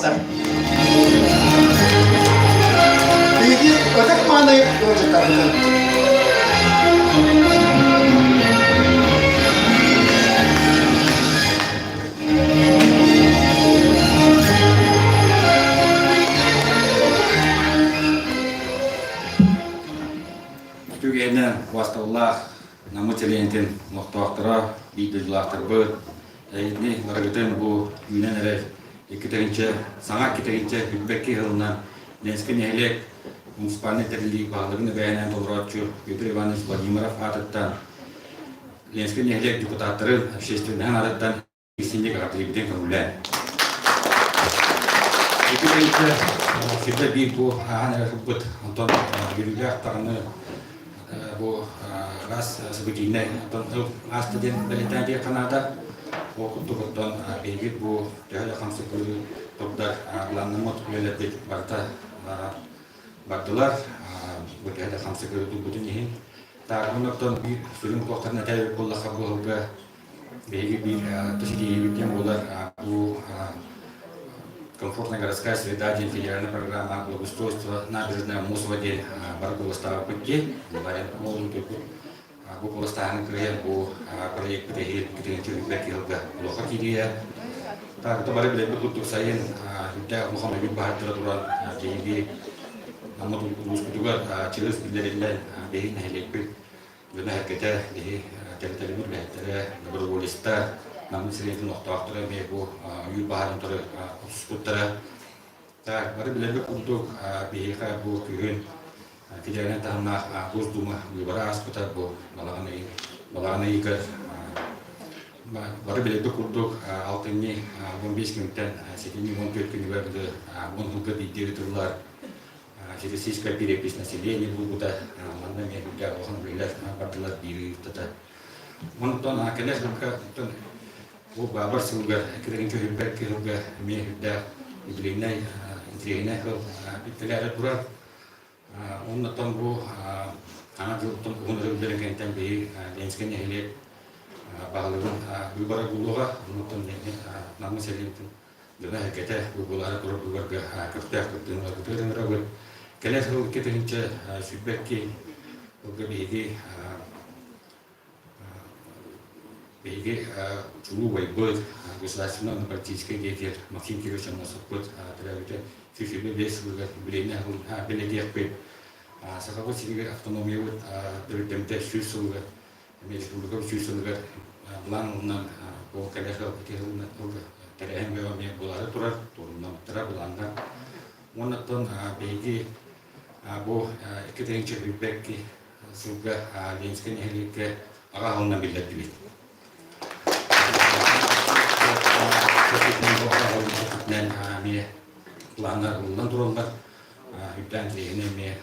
таҕыста. Биһиги ытык-мааны ыалдьыттарбытын. Түгэнэ убастабыллаах Наммыт сэлиэнньэтин олохтоохторо, биир дойдулаахтарбыт, эһигини барыгытын бу үүнэн эрэр иккитэринчэ, саҥа иккитэринчэ билбэккэ ыһылынан Ленскэй нэһилиэк муниципальнай тэриллии баһылыгын эбээнэн толорооччу Петр Иванович Владимиров аатыттан Ленскэй нэһилиэк депутаттарын общественноһын аатыттан Исинник аҕатыйбытын көҥүлээн. Ити кэннэ сирдэ биир бу ааһан эрэ турбут, онтон үөрүүлээх даҕаны бу раз событийнай онтон ыл ааста диэн бэлиэтээн диэххэ наада. Ол курдук оттон биһиги бу төһө да хамсык турдар былааннаммыт үлэлэрбит барыта бардылар. Бу төһө да хамсык турбутун иһин. Таарбын оттон биир сүрүн туохтарын этэ буоллахха бу сылга Биһиги биир ситиһиибит диэн буолар бу комфортная городская среда диэн федеральная программа благоустройство набережная Мусова диэн бары куоластаабыппыт дии. Бу куоластааһыны кыайан бу проекпыт эһиил китигин кыһылга улаха киириэ. Так, бары билэрбит курдук сайын үрдээх улахан өйүк баһардара туран биһиги Наммыт улууспутугар чырыс биллэриллэн биһиги нэһилиэкпит Дьоно эргэтэ, биһи тэрилтэлэрбит үлэһиттэрэ, доброволецтар, Намын сириэтин олохтоохторо эмиэ бу ойуур баһаарын утары охсуспуттара. Так, бары билэрбит курдук, биһиэхэ бу күһүн федеральнай таһымнаах Госдума быыбара ааспыта бу балаҕан ыйын балаҕан ыйыгар бары билэрбит курдук алтынньы 15 күнтэн сэтинньи 14 күнүгэр дылы уон сылга биирдэ ыытыллар Всероссийская перепись населения буолбута. Манна эмиэ үрдээх улахан үлэлэр бардылар биир ыыттата. Онтон кэлэр сылга оттон бу баабар сылыгар кэлэрин көһүппэт сылга эмиэ үрдээх юбилейнай интириэһинэй сыл бүттэлээри турар. Оннуттан бу аҥа дьылтан уһун өрөбүллэрин кэнниттэн биһи Ленскэй нэһилиэк баһылыгын быыбара буолуоҕа. Оннуттан Наммын сэлиэнтин дьоно-сэргэтэ бу буолаары турар быыбарга көхтөөх кыттыыны ыларгытыгар ыҥырабыт. Кэлэр сыл 2022 сылга биһиги биһиги чулуу убайбыт, государственный политическай деятель Максим Кирович Аммосовпут төрөөбүтэ 125 сылыгар юбилейнай бэлиэтиэхпит. Сахабыт сиригэр автономиябыт төрүттэммитэ 100 сылыгар Республика сүүс сылыгар былаан ылынан ол кэлэр тэрээһин бөҕө эмиэ буолаары турар, туорумнаммыттара былааннар. Уоннаттан биһиги бу 2022 сылга Ленскэй нэһилиэккэ аҕа аһылынан биллэрдибит. Эмиэ планнар ылыллан тураллар. Үрдээн тириэһинэ эмиэ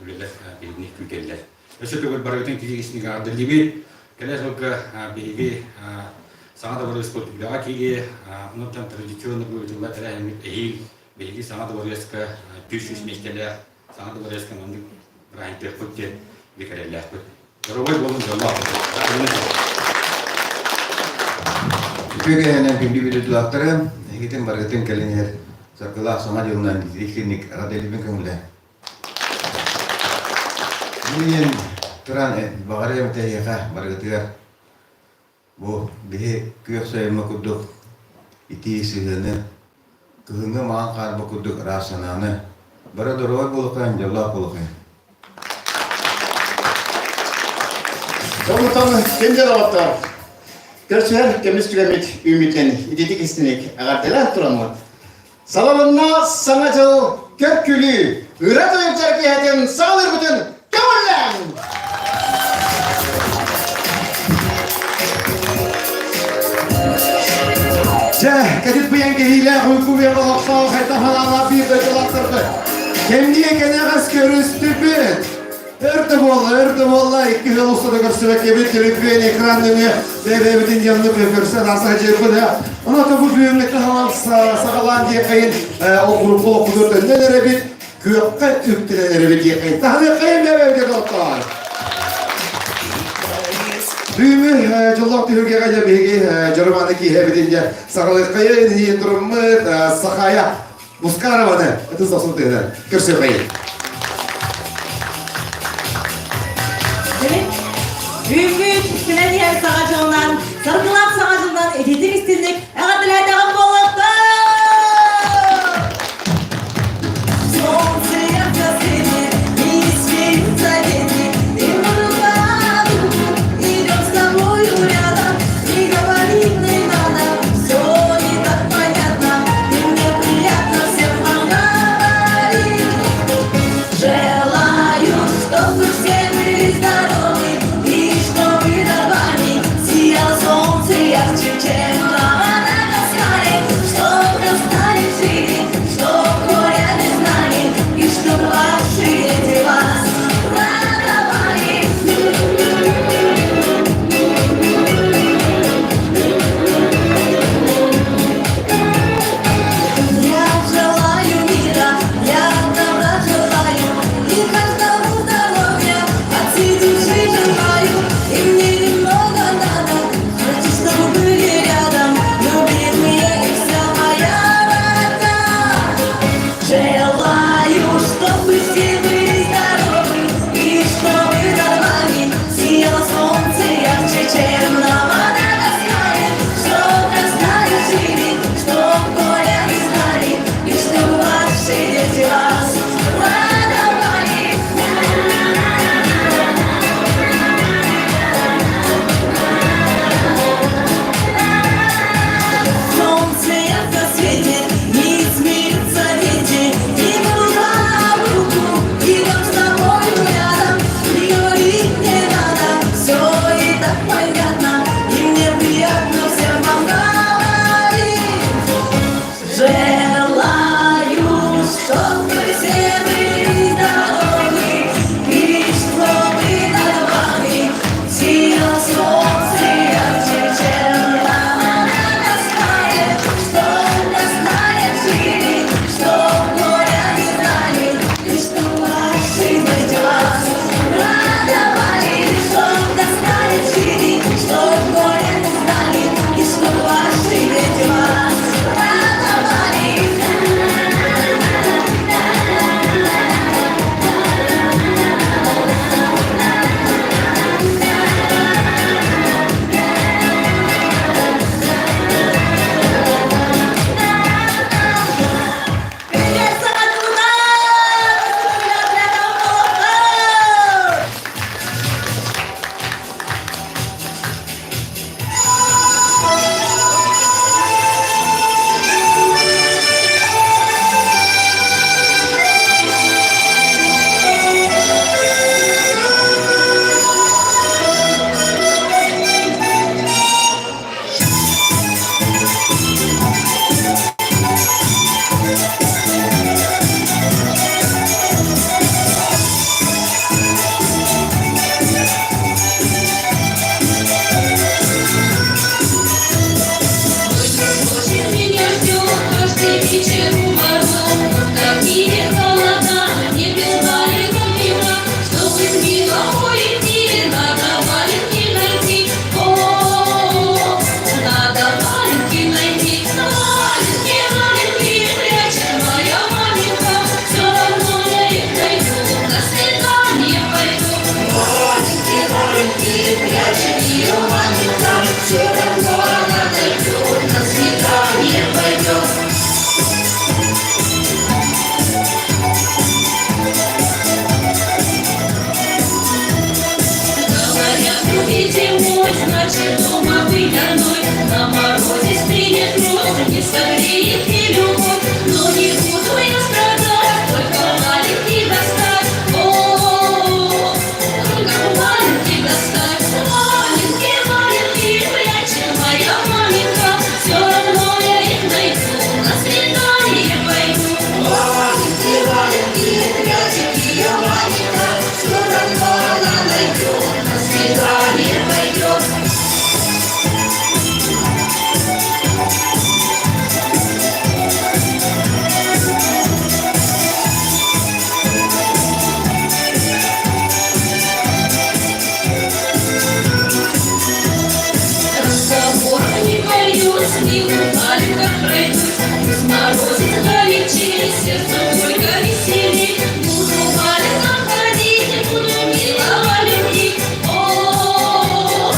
үлэлэр биһигини күүтэллэр. Өссө төгүл барыгытын киһи ардыллыбыт. Кэлэр сылга биһиги саҥа дыбарыаспыт үлэҕэ киириэ. Онтон традиционно ыытыллар тэрээһиммит эһиил биһиги саҥа дыбарыаска 400 миэстэлээх саҥа дыбарыаска маннык бырааһынтыахпыт диэн бикэрэллээхпит. Доруобай буолун дьоллоох. Үтүө кэһэнэн күндү видеолаахтары, эһигитин барыгытын кэлин иһэр саргылаах саҥа дьылынан итинник эҕэрдэлиибин көҥүлэ. Мин туран баҕарыам этэ эһиэхэ барыгытыгар бу биһи күөх сайыммыт курдук итии сыһыаны, кыһыҥҥы маҥан хаарба курдук ыраас санааны, бары доруобай буолуоххайын, дьоллоох буолуоххайын. Онтон күндү доҕоттор, көрсүһэр көмүс түгэммит үүммүтүнэн ититик истиник эҕэрдэлээн тураммыт Салалынна Саҥа дьыл көр-күлүү, ыра тойуктар киэһэтин саҕалыырбытын көҥүллээҥ! Дьэ, кэтит быйаҥ кэһиилээх уйгу үйэҕэ олохтоох хайдах санаалаах биир дойдулаахтарбыт. Кэмниэ кэнэҕэс көрүстүбүт. Өр да буолла, өр да буолла, икки сыл устата көрсүбэккэбит, төлөпүөн экран нөҥүө бэйэ-бэйэбитин дьоннук көрсөн аса дьиэбит. Онон бу бүгүҥҥүттэн саҕалаан диэххэйин ол группа олохпутугар төннөн эрэбит, күөххэ үктэнэн эрэбит диэххэйин. Таһыныаххайын бэйэ-бэйэбитин доҕоттоор! Бүгүҥҥү дьоллоох түһүлгэҕэ дьэ биһиги дьороманы киэһэбитин дьэ саҕалыаххайын иһин туруммут Сахая Мускарованы ытыс дохсун тыһынан көрсүөххэйин. Бүгүҥҥү күнэн иһэр саҥа дьылынан, саргылаах саҥа дьылынан ититик истинник эҕэрдэлээтэҕим буолуохтун! Солнце ярко светит, и светится дети, и мы идем с тобою рядом, и говорить не надо, все не так понятно, и мне приятно всем вам говорить. Желаю, чтобы все были здоровы, и чтобы над вами сияло солнце ярче, чем на Мадагаскаре, чтоб достали в жизни, чтоб горя не знали, и чтоб ваши дети вас радовали. Я желаю мира, я добра желаю, и каждому здоровья от всей души желаю. И мне немного надо, хочу, чтобы были рядом, любимые и вся моя родня. Желаю, чтобы все были здоровы, и чтобы над вами сияло солнце ярче, чем на Мадагаскаре. Чтоб достали жили, чтоб горя не знали, и чтоб ваши дети вас радовали. Солнце ярко светит, не смеются дети, и рука в руку, идем с тобою рядом, и говорить не надо, все и так понятно, и мне приятно всем вам говорить. Желаю, чтобы все были здоровы, и чтобы над вами сияло солнце ярче, чем на Мадагаскаре, чтоб достали жили, чтоб горя не знали, и чтоб ваши дети вас радовали, чтоб достали жили, чтоб горя не знали, и чтоб ваши дети вас радовали. Привет, Саҥа дьылынан! Очень меня ждет каждый вечер у ворот. Какие холода, не без валенок зима. Чтобы с милом уйти, надо валенки найти. О, надо валенки найти. Валенки, валенки, прячет моя маменька. Все равно я их найду, на свидание пойду. Валенки, валенки, прячет ее маменька. Все равно она найдет, на свидание пойдет. сердце только веселит. Буду по лесам ходить, буду милого любить. О,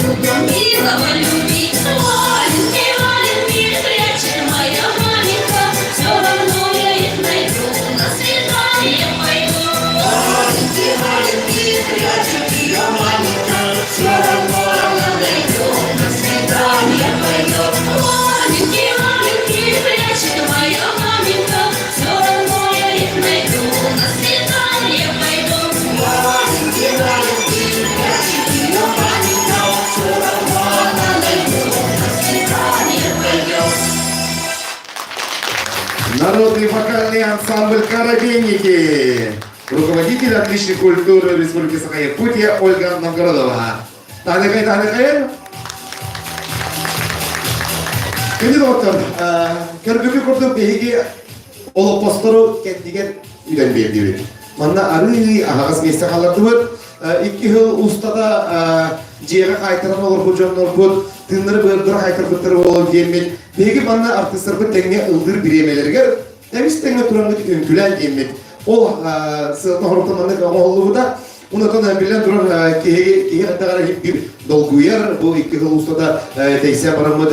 буду милого любить. Валенки, валенки прячет моя маменька, все равно я их найду, на свидание пойду. Валенки, валенки прячет ее маменька, все равно она найдет, на свидание пойдет. Валенки, валенки прячет моя маменька, все равно я их найду, на свидание пойду. Валенки, валенки прячет ее маменька, все равно она найдет, на свидание пойдет. Народный вокальный ансамбль «Коробейники». Руководитель отличной культуры Республики Саха-Якутия Ольга Новгородова. Тааныкай, тааныкай. Күндү доктор, көрбүкү курдук биһиги олоппостору кэннигэр үлэн биэрдибит. Манна арыы аһаҕас миэстэ хааллардыбыт. Икки сыл устата дьиэҕэ хаайтаран олорбут дьоннорбут тыыннары быардара хаайтарбыттара буолан диэммит, биһиги манна артыыстарбыт тэҥҥэ ыллыыр бириэмэлэригэр тэбис тэҥҥэ тураммыт үҥкүлээн диэммит. Ол сыалтан хоруктан маннык оҥоһуллубута. Онтон биллэн турар киһи киһи хайдах эрэ биир долгуйар бу икки сыл устата тэйсэн бараммыт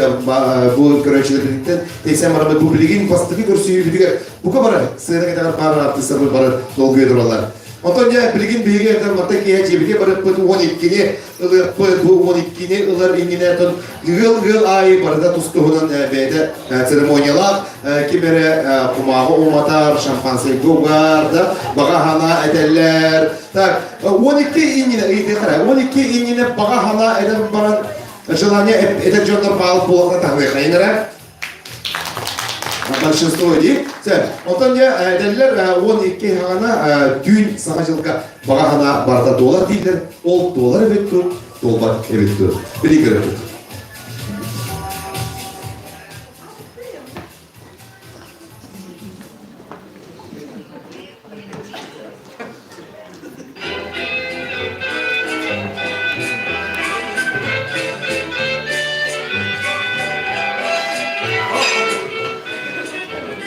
бу көрөөччүлэрбититтэн тэйсэн бараммыт бу билигин бастакы көрсүһүүбүтүгэр бука бары сыана кэтэҕэр баар артыыстарбыт бары долгуйа тураллар. Онтон дьэ билигин биһиги эрдэн манта киэһэ дьиэбитигэр барыппыт 12-ни ылыахпыт бу 12-ни ылар иннинэ тон ыал-ыал аайы барыта тус-туһунан бэйэтэ церемониялаах ким эрэ кумааҕы уматар, шампанскайга угар да баҕа санаа этэллэр. Так, 12 иннинэ ыйытыахара, 12 иннинэ баҕа санаа этэн баран желание этэр дьоннор баал буолан таһыныахайын эрэ. Большинство дии. Сэ, онтон дьэ этэллэр 12 хаҕана түүн саҥа дьылга баҕа санаа барыта туолар дииллэр. Ол туолар эбит дуу, туолбат эбит дуу. Били көрөбүт.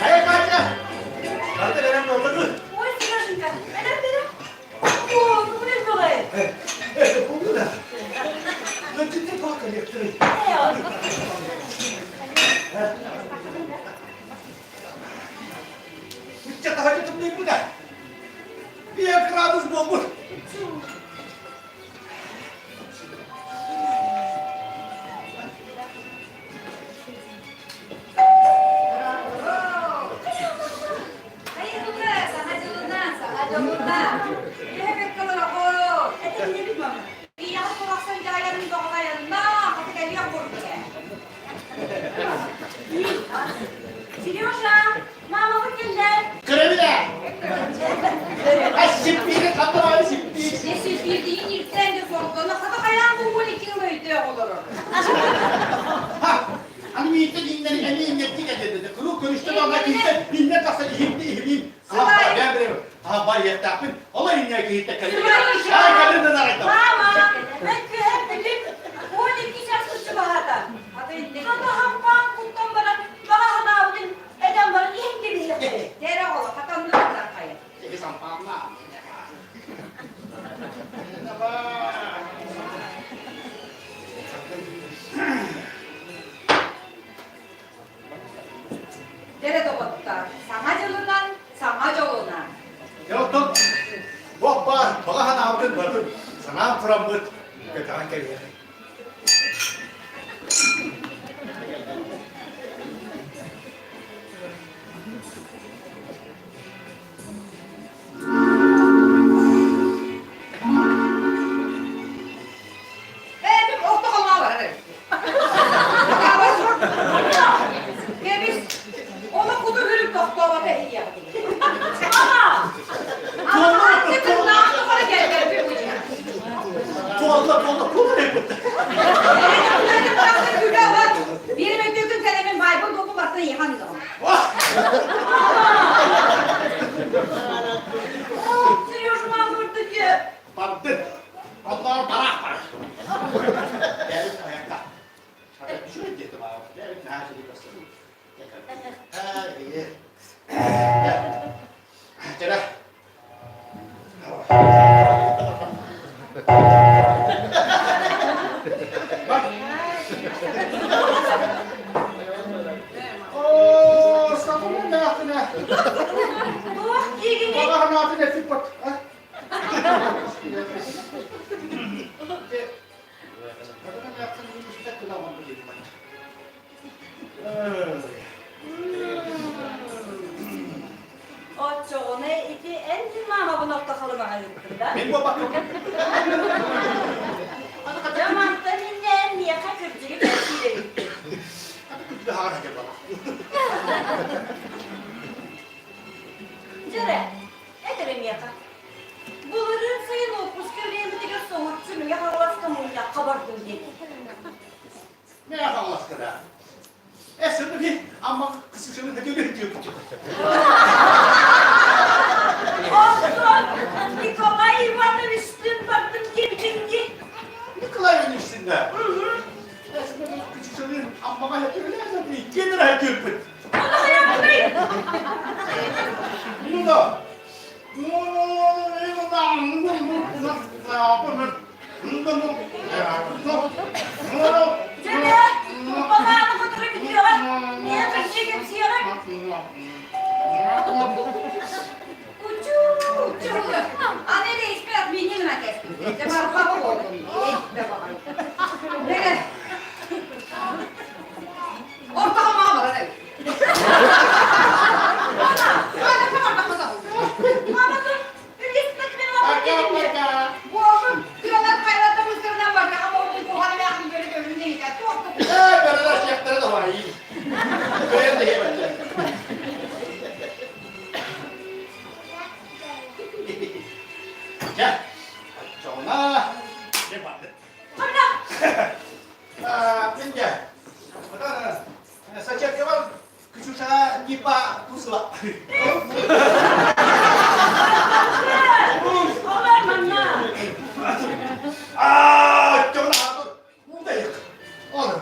Хайа, Катя! Барыта бэлэм буолла дуо? Ой, Сереженька, бэлэм бэлэм. О, ну куда бывает? Помню, да? Ну ты ты палка некоторые. Ыччат тымныйбыта. Биир градус буолбут. Саҥа дьылынан, саҥа дьолунан. Төһө бэккэ олороҕут? Этиннибит мама. Ийэҕит барахсан дьаайарын доҕолайанна, хата кэлиэх курдук ээ. Сережа, мамабыт кэллэ. Көрөбүн ээ. Ай, сиппиири хантан сиппиир. Не сиппиирдиин иртэн де сордоно, хата хайаан бу уол икки ыл өйдөөх олорор. Ха, аны мииттэн иҥнэри эмиэ иҥнэрдик этэ. Куруук көрүстэ даҕаны киһиттэн иҥнэр тахсан иһимди иһимиим. Барыйаттаахпын. Олор иҥнэр киһиттэн кэлин. Ай, кэлин да нарайдам. Мама, мен күһэр билим, 12 час чугаһаата. Хата хампаан куттан баран, баҕа санаабытын этэн баран иһин кэбиһиэхтэрэ. Тэрэ оҕо, хатаннык хайа. Киһи сампаанна. Дэрэ доҕоттор, саҥа дьылынан, саҥа дьолунан. Дьэ оттон туох баар баҕа санаабытын барытын санаан тураммыт көтөҕөн кэбиһэр. Эбим орто холмаа барар эбит. Кэбис, ону куту үрүм тохтообото иһиэх. Ама! Ама, тыыннаах тухары кэлбэппин бу дьиэ. Туолла, туолла, кула эбит. Биир өйдүүкүн кэлэмин байбын дулбу бартын иһан ыгаҕым. Сережа, мама, Бардын. Онноор бараах бар. Бэйэбит айакка. Үчүгэй диэтим аа. Бэйэбит наһаа үчүгэй көрсөбүт. Туох диигиний? Баҕаһын аатын эппит бат. Оччоҕуна ити эн мин маамабын орто халымаҕа ыыттыҥ да? Мин буолбаккын. Дьэ мантан инньэ эн миэхэ кырдьыгы кэпсиир эбиккин. Дьэ эрэ, эт эрэ миэхэ. Былырыын сайын уоппуска бириэмэтигэр соһуччу Мэҥэ Хаҥаласка мунньахха бардым диэн. Мэҥэ Хаҥаласка да? Э, сырдык Амма кысышыны хөтөлөр диэбит. Оттон Николай Ивановичтыын бардым диэбитиҥ дии. Николай Ивановичтыын да? Э, сырдык кысышыны Аммаҕа хөтөлөр иккиэн эрэ хөтөлбүт. Ону хайаабытай? Ну да. Дьэ, банааны хотура бүтүөҕэ, миэхэ кырдьык кэпсиэҕэ. Учу, учу. Аны рейспэ отменил мәкес. Дьэ, барба болдум. Дэгэр. Ортоҕо маа барар эбит. Сачаккабар Ксюшаҕа типа тусла. Олор манна. Аа, чоҥнаатыр. Удайык. Олор.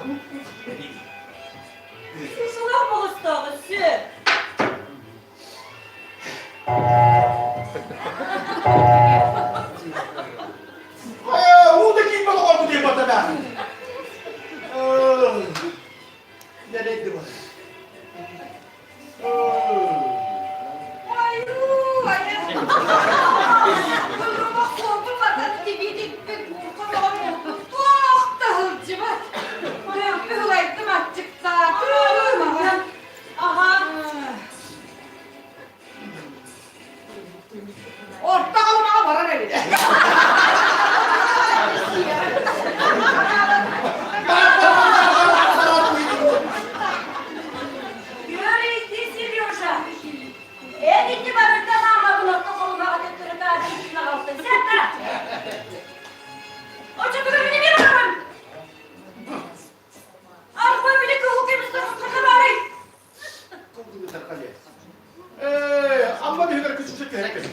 Ксюшалаах боҕустооҕу сүр. Ээ, уу да киирбэт оҕорбут диэн батана. Дэлэйдим. Орто халымаҕа барар эбит. Көрүйтү, Сережа. Эн ити барыта маамабын орто халымаҕа төттөрү таадыйдын аҕалтын. Сэтта! Оччотугар мин эмиэ барабын. Арба били кыһыл көмүс тоһутурга барый. Ээ, Амма биһигэр күчүчэ түһэрэ кэлин.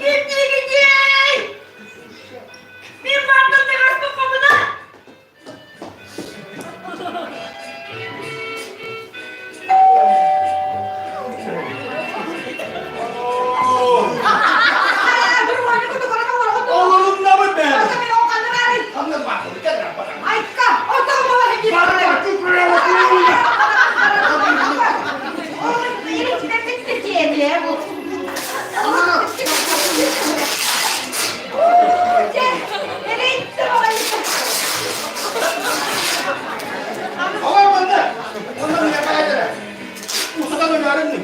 Кимниигитий? Мин бардым таҥаспын хомуна. Олоруннабыт бээ. Ханна бардым, кэлэр барам. Айка, отон буолар Олор манна. Онно миэхэ этэрэ. Усутан өлөрүн.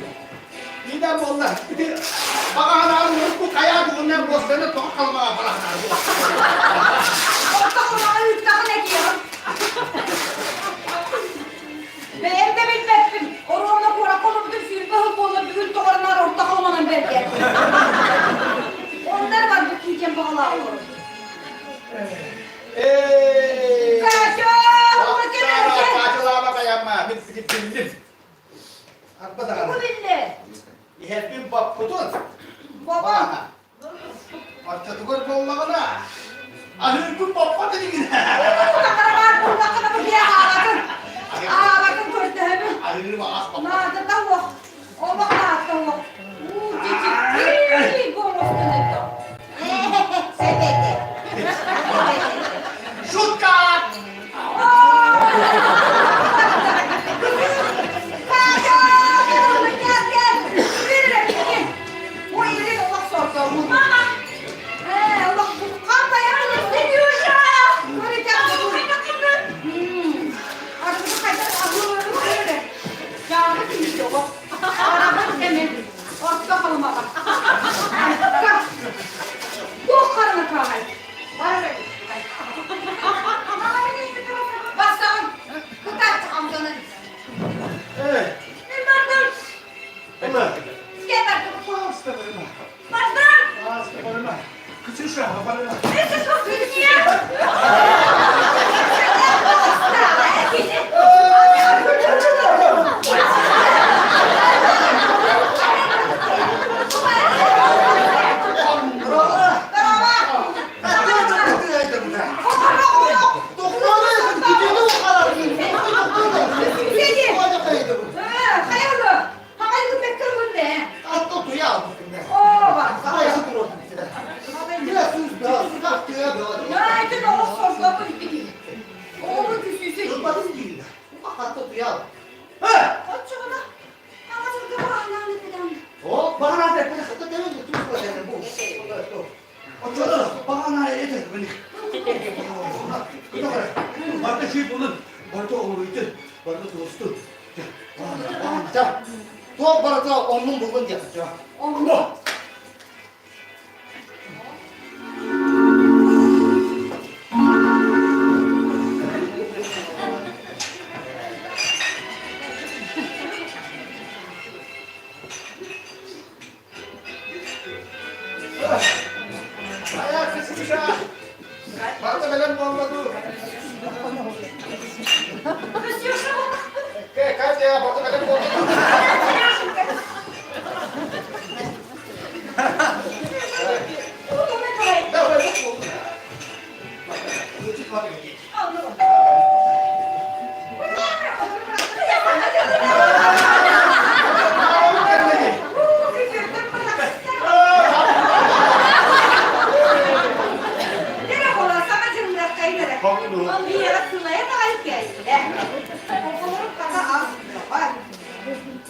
Нидэ буолла. Ити баҕаһанаан урукку хайаа бугуннан буостаны тоҕо халымаҕа барахтаар. Бэйэм да билбэппин, оруобуна куоракка олорбутум 20 сыл буолла бүгүн тоҕоронаар орто холмонон бэрдэ. Онно эрэ барбыт киитиэн баҕалаах олорор. Эй! Катя! Катялаама кайамма, мин биллим. Арба Тугу даҕаны. биллэ? Иһэрбин боппутун. Бобо! Оччотугар буоллаҕына, аһыыргын боппот инигин. Таҥарабаар буллаххына бу дьиэ аалатын. Аалатын көрдөһөбүн. Аһыырым аҕас боппот. Наадата суох. Олох наадата суох. Уу, дьичиктии буолуохтун этэ. Сэбэтэ. Шутка! Катя! Туох барыта оннун буллун диэхчэ. Онну. Барыта бэлэм буолла дуу? Катя, барыта бэлэм буолла дуу?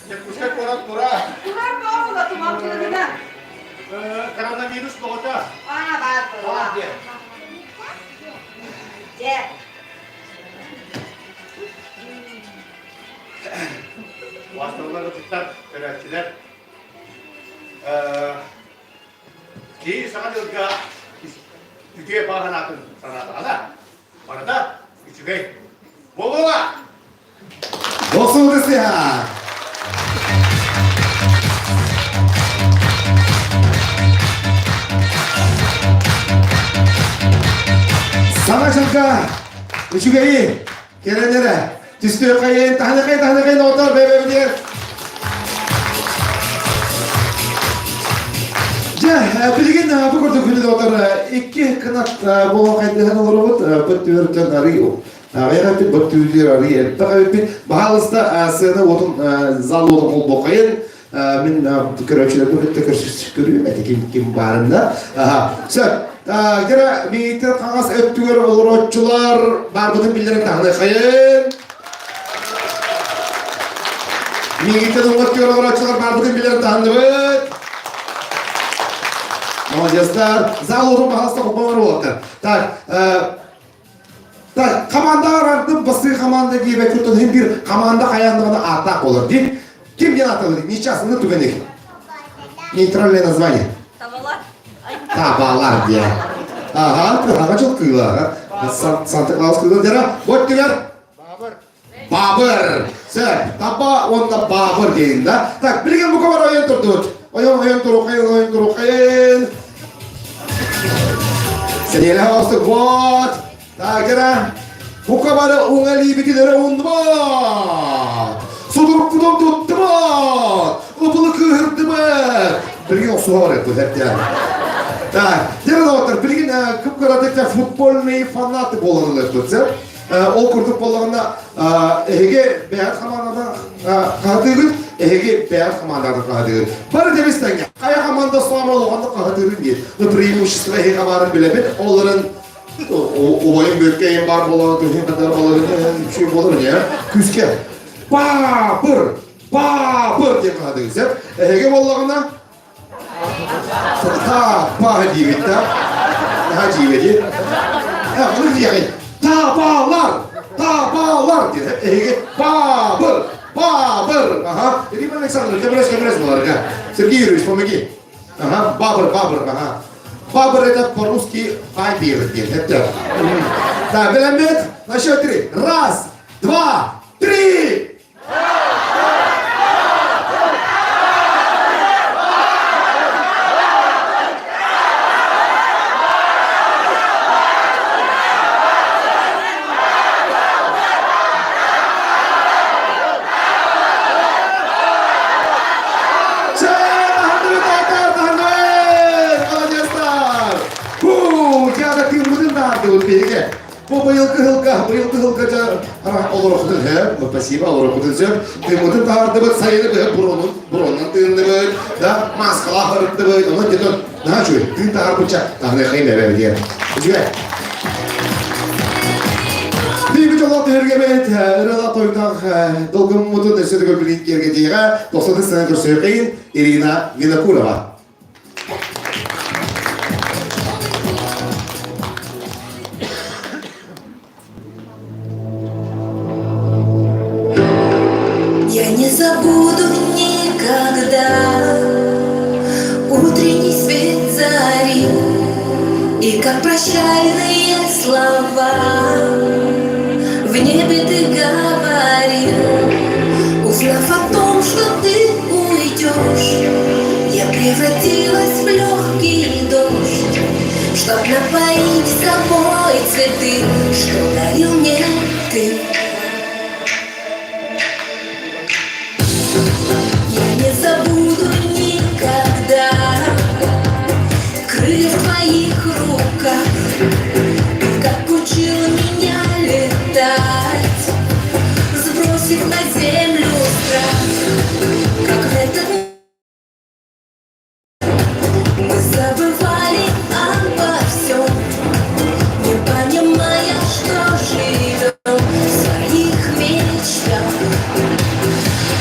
Дьокуускай куорат тура. Турар буола туман тыынына. Коронавирус тоҕото. Аа, баар буола. Дьэ. Басталлар ытыктар, көрөөччүлэр. Киһи саҥа дьылга үтүө баҕа санаатын санаатаҕына, барыта үчүгэй буолуоҕа! Босуу сыһа! Саҥа дьылга үчүгэйи кэрэнэрэ түстүөххэйин таһыныхай таһыныхай ноотор бэбэбитигэр Дьэ, билигин бу курдук күнү доҕоттор икки кынат буолан хайдыһан олоробут. Быт түөртөн арый Аҕыйах эппит, быт түүтүгэр арый элбэх эбиппит. Баһаалыста сыана уотун зал уотун холбуоххайын. Мин көрөөччүлэрбин кытта көрүөм этэ ким ким баарында. Сөп. Гера миитин хаҥас өттүгэр олорооччулар баарбытын биллэрэн таһыныаххайын. Миигиттэн уҥа өттүгэр олорооччулар баарбытын биллэрэн таһынныбыт. Молодецтар. Зал уотун баһаалыста холбоҥор уолаттар. Так, Так, команда арардым, бастыы команда диэбэккэ оттон иһин биир команда хайаан ааттаах буолар дии. Ким диэн аатталыр? Несчастный түгэник. Нейтральное название. Табалар. Табалар диэн. Ага, ага жыл кыыла. Санта Клаус кыыла дера. Вот дигер. Бабыр. Бабыр. Сөп. Таба уонна бабыр дейін да. Так, билген бу бар ойын турдубут. Ойон, ойон турукайын, ойон турукайын. Сәниэлэ оостук вот. Так, дьара. Бука бары уҥа илиибитин өрө ууннубут. Судуруккутун туттубут. Ыбылы кыыһырдыбыт. Билигин охсуһа барыахпыт эрдээн. Так, дьэ доҕоттор, билигин кып-кыратык футбольные фанаты буолан ылыахпыт, сөп? Ол курдук буоллаҕына, эһиги бэйэҕит хамаандадан хаһытыыгыт, эһиги бэйэҕит хамаандаҕытын хаһытыыгыт. Бары тэбис тэҥҥэ. Хайа хамаанда саамай улаханнык хаһытыырын диир. Ну, преимущество эһиги хамаанын билэбит, оларын убайым бөркөйүм баар буолан, күһүн катар боларын, үчүгэй буолар не? Күскэ. Баабыр! Баабыр диэн хаһытыгыт, сөп? Эһиги буоллаҕына, Та-па диэбит да. Наһаа дьиибэ дии. Ону диэҕин. Табалар! Табалар диэн. Эһиги баабыр! Баабыр! Ага. Римма Александровна, көмөлөс, көмөлөс буоларга. Сергей Юрьевич, помоги. Ага, бабр, бабр, ага. Бабр это по-русски бабир диэн. Это. Да, бэлэммит? На счет три. Раз, два, три! биһиги бу быйылгы сылга, быйылгы сылга дьэ олорохутун сөп, спасибо, олорохутун сөп. Тыыммытын таһаардыбыт, сайыны быһа буронун, буронунан тыынныбыт, да, маскалаах ырыттыбыт, онон дьэ наһаа үчүгэй, тыын таһаарбычча таһыныахайым эбэ диэн. Үчүгэй. Биир дьоллоох түһүлгэбит ырыалаах тойуктаах долгуммутун өссө төгүл билин киэргэтиэҕэ тохсутун сана көрсүөххин Ирина Винокурова. Я не забуду никогда утренний свет зари И как прощальные слова в небе ты говорил, Узнав о том, что ты уйдешь, Я превратилась в легкий дождь, Чтоб напоить собой цветы, Что дарил мне ты. Я не забуду никогда Крылья в твоих руках, Как учил меня летать, Сбросив на землю страх, Как в этот мы забывали обо всем, Не понимая, что живем в своих мечтах.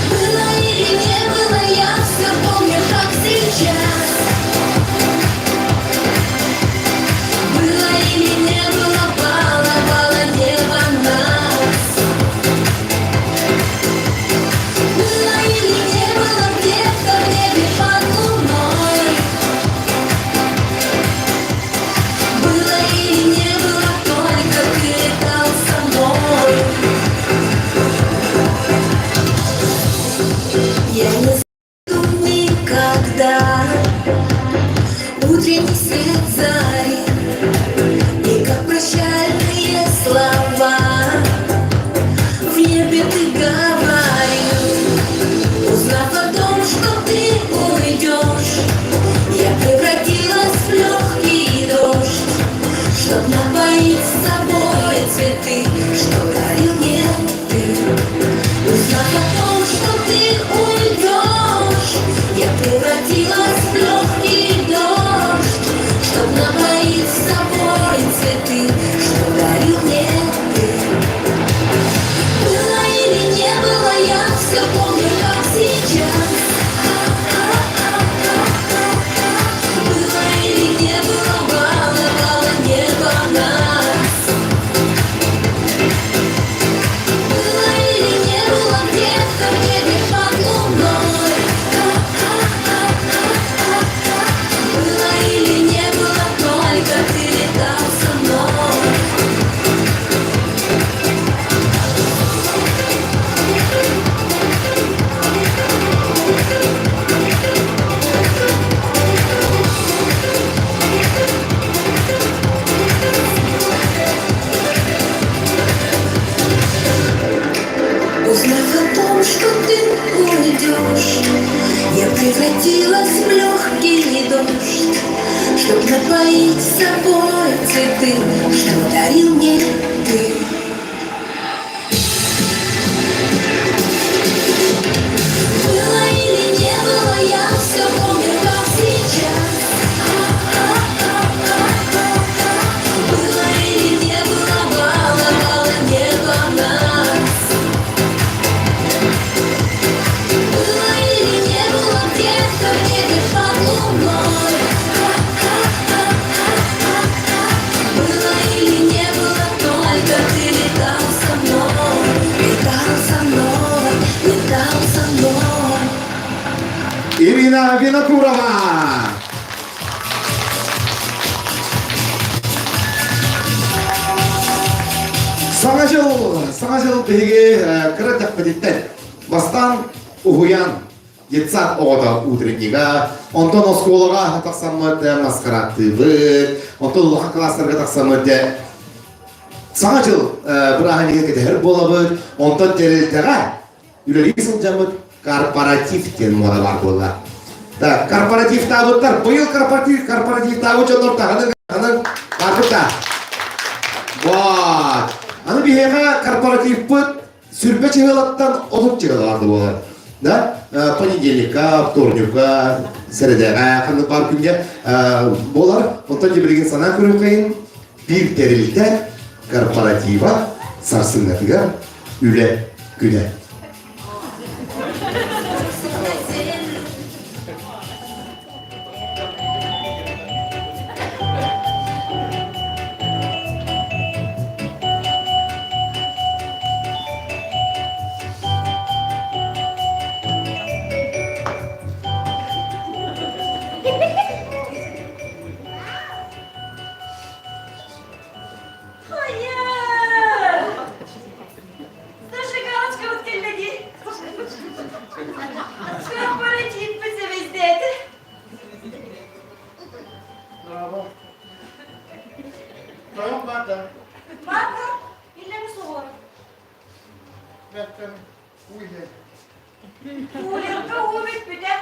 Было или не было, я все помню, как сейчас. Было или не было, баловало небо нас. Было или не было, где-то в небе под луной. Было или не было, только ты летал со мной. Я не забуду никогда утренний свет зари И как прощальные слова в небе ты говорил. Узнав о том, что ты уйдешь, я превратилась в легкий дождь, Чтоб напоить собой цветы, что дарил мне ты. Узнав о том, что ты уйдешь, я превратилась в легкий дождь, Чтоб напоить собой цветы, что дарил мне ты. Было или не было, я все помню, как сейчас. Было или не было, баловало небо нас. Было или не было, где-то в небе под луной. Было или не было, только ты летал со мной. Узнав о том, что ты уйдешь, я превратилась в легкий дождь, Чтоб напоить собой цветы, что дарил мне ты. Было или не было, я все помню, как сейчас. Было или не было, баловало небо нас. Было или не было, где-то в небе под луной. Было или не было, только ты летал со мной, летал со мной, летал со мной. Ирина Винокурова! Саҥа дьыл, саҥа дьыл биһиги кыра тэппититтэн бастаан уһуйаан детсад оҕото утреннига, онтон оскуолаҕа тахсаммыт маскарадтыыбыт, онтон улахан кылаастарга тахсаммыт Саҥа дьыл бырааһынньыгы кэтэһэр буолабыт, онтон тэрилтэҕэ үлэлии сылдьаммыт корпоратив диэн муода баар буолла. Так, корпоративтаабыттар, быйыл корпоратив, корпоративтаабыт дьоннор таһынан таһынан барбыта. Вот. Аны биһиэхэ корпоративпыт сүрбэ чыһылаттан 30 чыһылаарды буолар. Да? Понедельникка, вторникка, сэрэдэҕэ, ханнык баар күҥҥэ буолар. Онтон билигин санаа көрүөххэйин биир тэрилтэ корпоратива сарсыҥҥатыгар үлэ күнэ. Hayır! Зажигалочка вот кэллэ дии. Корпоратив звездети. Браво. Тойон бар да. Бар бар. Иллэми суоҕар. Бэттэн уйе. Кулерга уу бүппүтэ.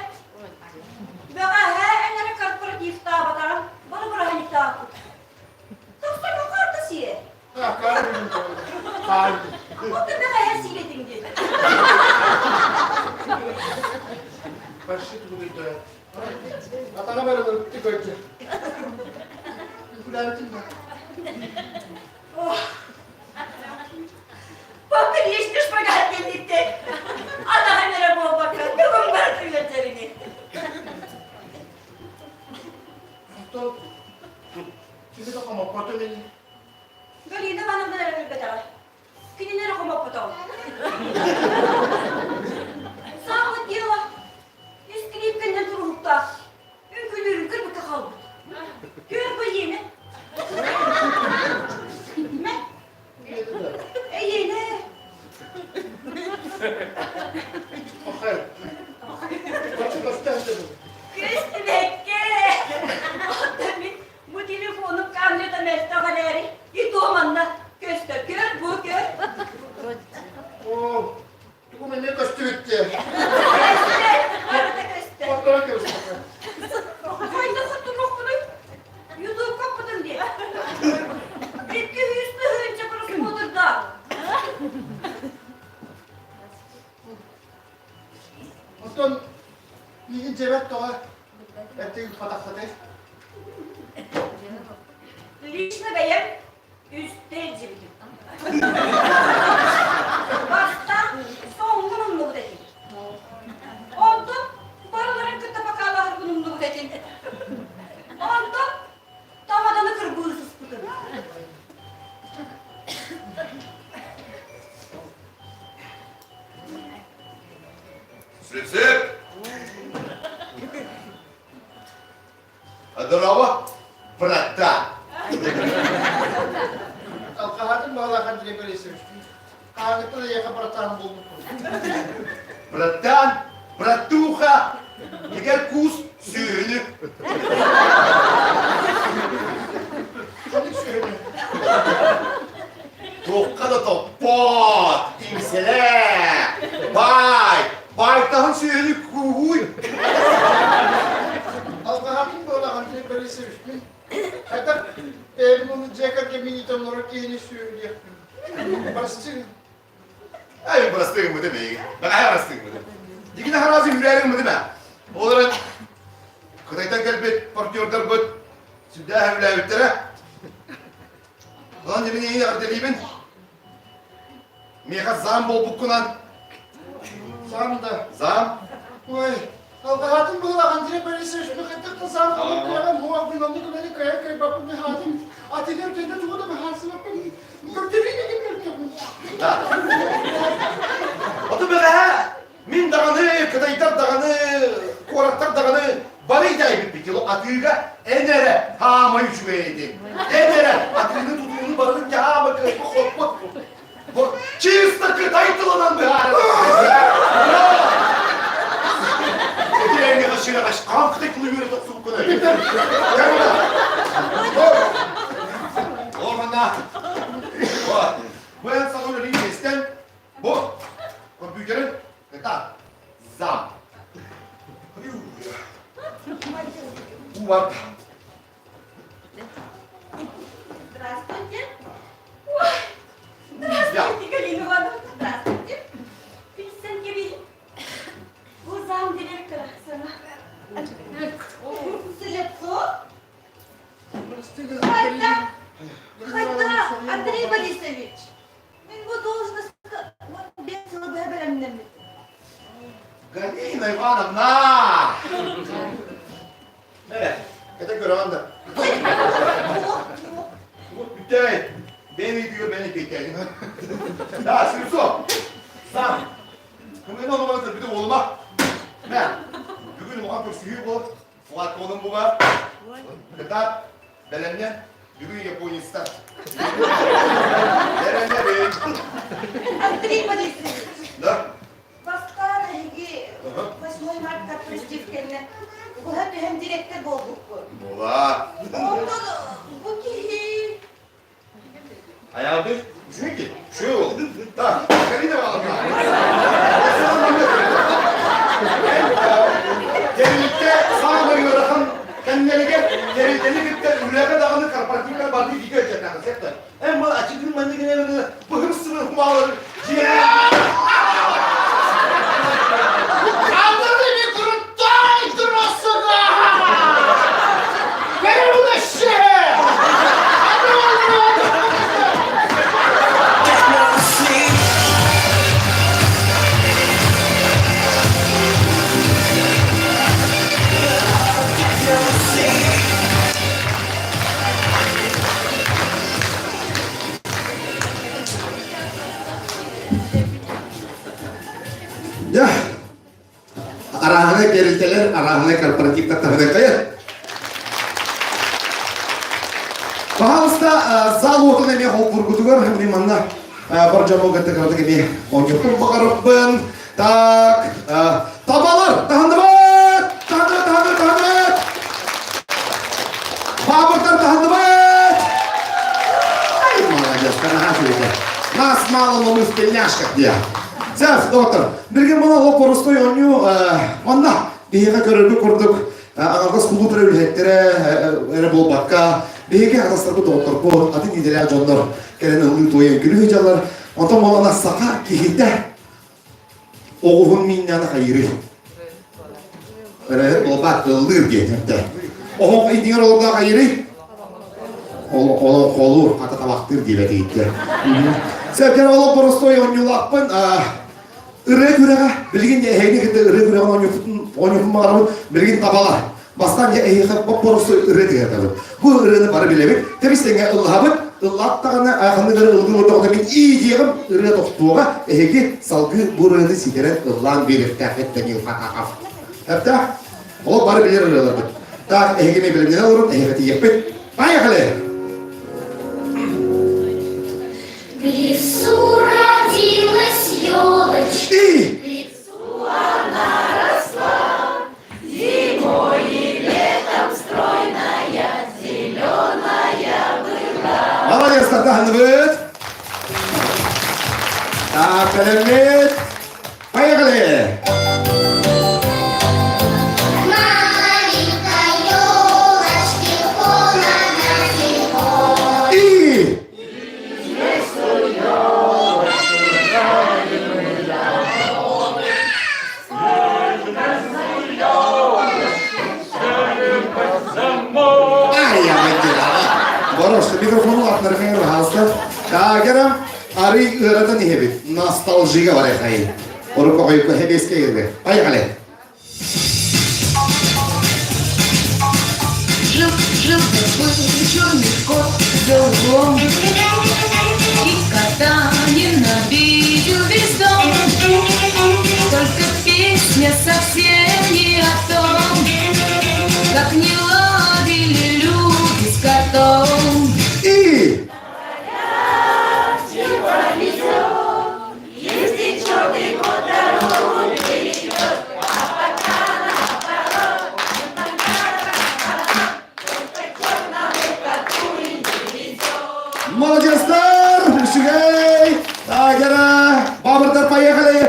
Бэҕэһээ эҥэрэ корпоративтаабатаҕым, бары бырааһынньыктаахпыт. Тахсан хаарта сиэ. Оттон бэҕэһээ сиилэтиҥ диэн. Почти тугуйда. Атаҕа бары ырытты көрдө. Күлээбитин да. Папа лишний шпагат диэбиттэр. Атаҕын эрэ буолбакка, бүгүн барытын үөрдэрини. Оттон кими да хомоппотум ини. Галина Ивановна эрэ билбэтэҕэ. Кинини эрэ хомоппотоҕум. Сааммыт дело искириипкэннэн туруһуктаах. Үҥкүүлүүрүн кырбыкка хаалбыт. Көр бу иэнэ. Мэ. Эйиэнэ. Охай. Көстүбэккэ. Оттон мин бу телефонум камерата мөлтөх эрээри, и то манна көстөр. Көр, бу көр. О, тугум эмиэ көстүбүт дии. Көстөр, барыта көстөр. Хотторо көстөр. Хайдах хотторуохпунуй? Ютубка оппутум дии. 200 тыһыынча просмотрдаах. Оттон миигин дьиэбэр тоҕо эттиҥ хатахсатай? Лично бэйэм үстэ илдьибитим. Бастаан соҥҥун умнубут этим. Онтон барыларын кытта бакаалаһарбын умнубут этим. Онтон тамаданы кырбыы сыспытым. Слепсеп! Здорово, братан! Алқаһатын баҕалаах Андрей Борисович. Хаһааҥҥыттан эйиэхэ братан буолбуппун. Братан, братуха, егер кус сүөһүнү. Ханнык сүөһүнү? Туохха да топпот, иҥсэлээ, баай, баайтаһын сүөһүнү кууһууй. Алҕаһатын буолаҕын Андрей Борисович, мин хайдах бэйэбин уну дьиэ кэргэммин иитэн олорор киһини сүөһүлүөхпүн. Прости. Ай, просты гыммыты миигин. Бэҕэһээ просты гыммыты. Дигини хараасы үүрээри гыммытым ээ. Ол эрэн Кытайтан кэлбит партнердарбыт сүрдээх үлээбиттэрэ. Онон дьэ мин эйигин эҕэрдэлиибин. Миэхэ зам буолбуккунан. Зам да. Зам. Ой, алҕаһаатын быһылаах Андрей Борисович мөхеттик да зам буолбут муох мин оннук үлэни кыайан кыайбаппын мехаатын атыгар төннө тугу да быһаарсыбаппын көрдөрүүнү ким Оту бэҕэһээ Мин даҕаны, кытайдар даҕаны, куораттар даҕаны бары итэҕэйбиппит. Атыыга эн эрэ хаамай үчүгэй этиҥ. Эн эрэ атыыны тутууну барытын хаама кыайбыт хоппут. Бу чисто кытай тылынан быһаарар. Эти шире хаам кытай тылы үөрэтэ охсубуккун. Ол манна. Бу эн саҥа үлэлиир истэн Бу компьютерын это зам. Увар. Здравствуйте. Да! Э, это көрөҕүн да. Бүтэй. Бэйэм ыйытыыга бэйэм эппиэттээтим. Да, Слепцов, сам. Кымгын ону маны көрбүтүм уолума. Мэ, бүгүн улахан көрсүһүү буолар. Флаконым бу бар. Кытаат, бэлэмнэ. Бүгүн японецтар. Бэлэмнэ Андрей Борисович. Да? Бастаан эһиги 8 марта призыв кэннэ быһа түһэн директор буолбуккун. Буолаа. Онтон бу киһи Айаабыт үчүгэй үчүгэй ол. Так, Карина Ивановна. Тэрилтэ саамай ыарахан кэмнэригэр тэрилтэни кытта үлэҕэ даҕаны корпоративка бардыы бигэ өйдөтөҕүн сөп да. Эн мал ачыгын маннык гына быһым сымын хумаалары Адырыми крутой дурасыга! Перевыще! Дьэ, арааһынай тэрилтэлэр, арааһынай корпоративтар таһынан кайар. Пожалуйста, зал уотун эмиэ холбургутугар мин манна бар дьону кытта кыратык эмиэ оонньуохпун баҕарабын. Так, табалар, таһынныбыт! Таһынныбыт, таһынныбыт, таһынныбыт! Баабырдар таһынныбыт! Ай, молодец, наһаа үчүгэй. Нас мало, но мы в тельняшках диye. Сәс, доктор, билген мына ол коростой оонньуу манна биһиэхэ көрөргө курдук аҥардас кулууп эрэ үлэһиттэрэ эрэ буолбакка биһиги атастарбыт доҕотторбут атын идэлээх дьоннор кэлэн ыллыы туойан күлүү сылдьаллар. Онтон буолана саха киһитэ Оҕуһун мииннээн хайыырый? Ырыаһыт буолбат, ыллыыр диэн. Оһох иннигэр олордоох хайыырый? Олоҥхолуур, хата табахтыыр диэбэт иһиттэр. Сэргэр олох боростуой оонньуулаахпын. Ырыа күрэҕэ, билигин эһигини кытта ырыа күрэҕин оонньуохпун баҕарабын, билигин табалар. Бастаан дьэ эһиэхэ боппорусу ырыа тыгатабыт. Бу ырыаны бары билэбит. Тэбис тэҥҥэ ыллаһабыт. Ыллааттаҕына ханнык эрэ ылгын олордоҕуна мин ии диэҕим ырыа тохтуоҕа. Эһиги салгыы бу ырыаны ситэрэн ыллаан биэриэхтээххит Данил Хатахов. Эптэ? Ол бары билэр ырыаларбыт. Так, эһиги эмиэ бэлэмнэнэ олорун, эһиэхэ тиийиэхпит. Поехали! В лесу родилась елочка, И! в лесу она росла. Зимой и летом стройная, зеленая была. Молодец, Татьяна Так, бэлэммит. Поехали! Маленькой елочке холодно зимой. И! Борошто микрофону аттарыгар хаалта. Таагерам арый ыаратан иһэбит. Ностальжига барайхай. Орукка хойукка хэбиэскэ кэлбэ. Поехали! Жил, жил был черный кот за углом, И кота ненавидел весь дом. Только песня совсем не о том, Как не ладили люди с котом. И! Если черный кот дорогу перейдет, а пока наоборот, только черному коту и не везет. Молодецтар! Үчүгэй! Таагера! Бабырдар, поехали!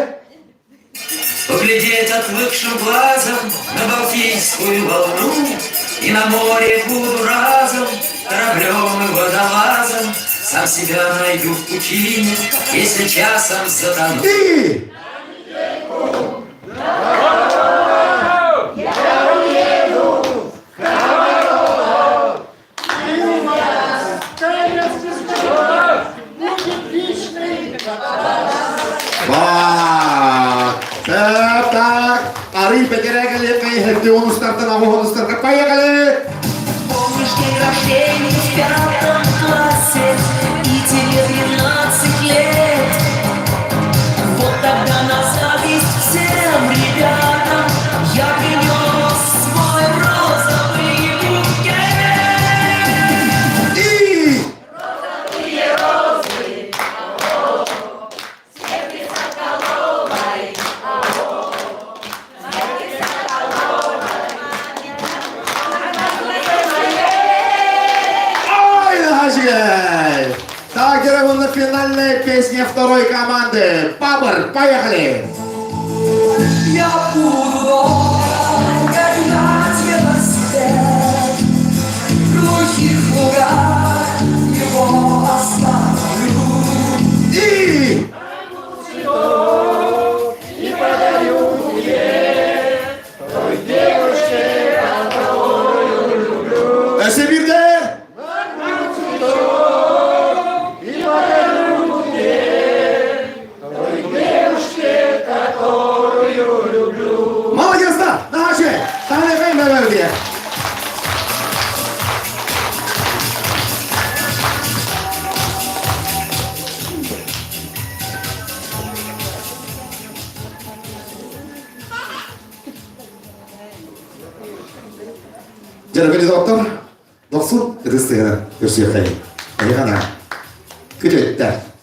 Поглядеть отвыкшим глазом на Балтийскую волну И на море буду разом кораблем и водолазом Сам себя найду в пучине, если часом затону. И! Ба! Так, так! Арый бэтэрээ. Таһалиэххэ иһэрди онустартан аҕыс онустарга поехали! Помнишь день рождения в пятом классе, и тебе 12 лет? Вот тогда на зависть всем ребятам я принес свой розовый букет. И Ой, Нахашигай! Так, на финальная песня второй команды. Пабр, поехали! Я буду долго гнать велосипед, В глухих лугах его оставлю. И... Өссө биирдэ! Молодец, да! Нахаши! Таһалиэххэ бэбэбитигэр! Дьэ, доктор, дохсун ытыс тыһынан көрсүөххэйин. Эйиэхэ Күтүттэр.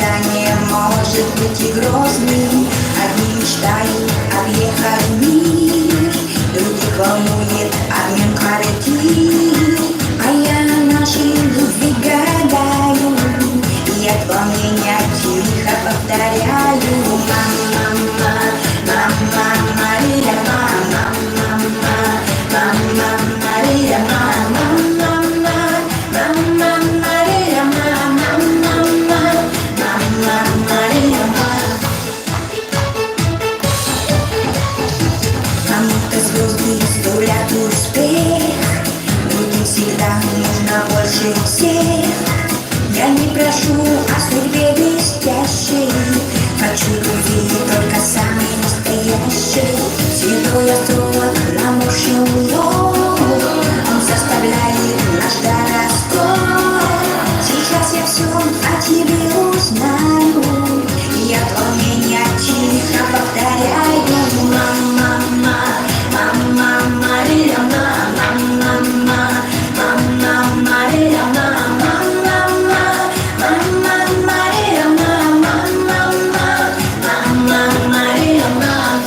Наказание может быть и грозным. Одни мечтают объехать мир, Других волнует обмен квартир. А я о нашей любви гадаю, И от волнения тихо повторяю. Мама, мама, Мария, мама, мама, мама, Мария, мама, мама, мама, Мария, мама, мама, мама, Мария, мама. Кому-то звезды сулят успех, Другим всегда нужно больше всех. Я не прошу о судьбе блестящей, Хочу любви только самой настоящей. Седой астролог наморщил лоб, Он составляет наш гороскоп. Сейчас я все о тебе узнаю, И от волнения тихо повторяю. Мама, мама, Мария, мама, мама, мама, Мария, мама, мама, мама, Мария, мама, мама, мама, Мария, мама.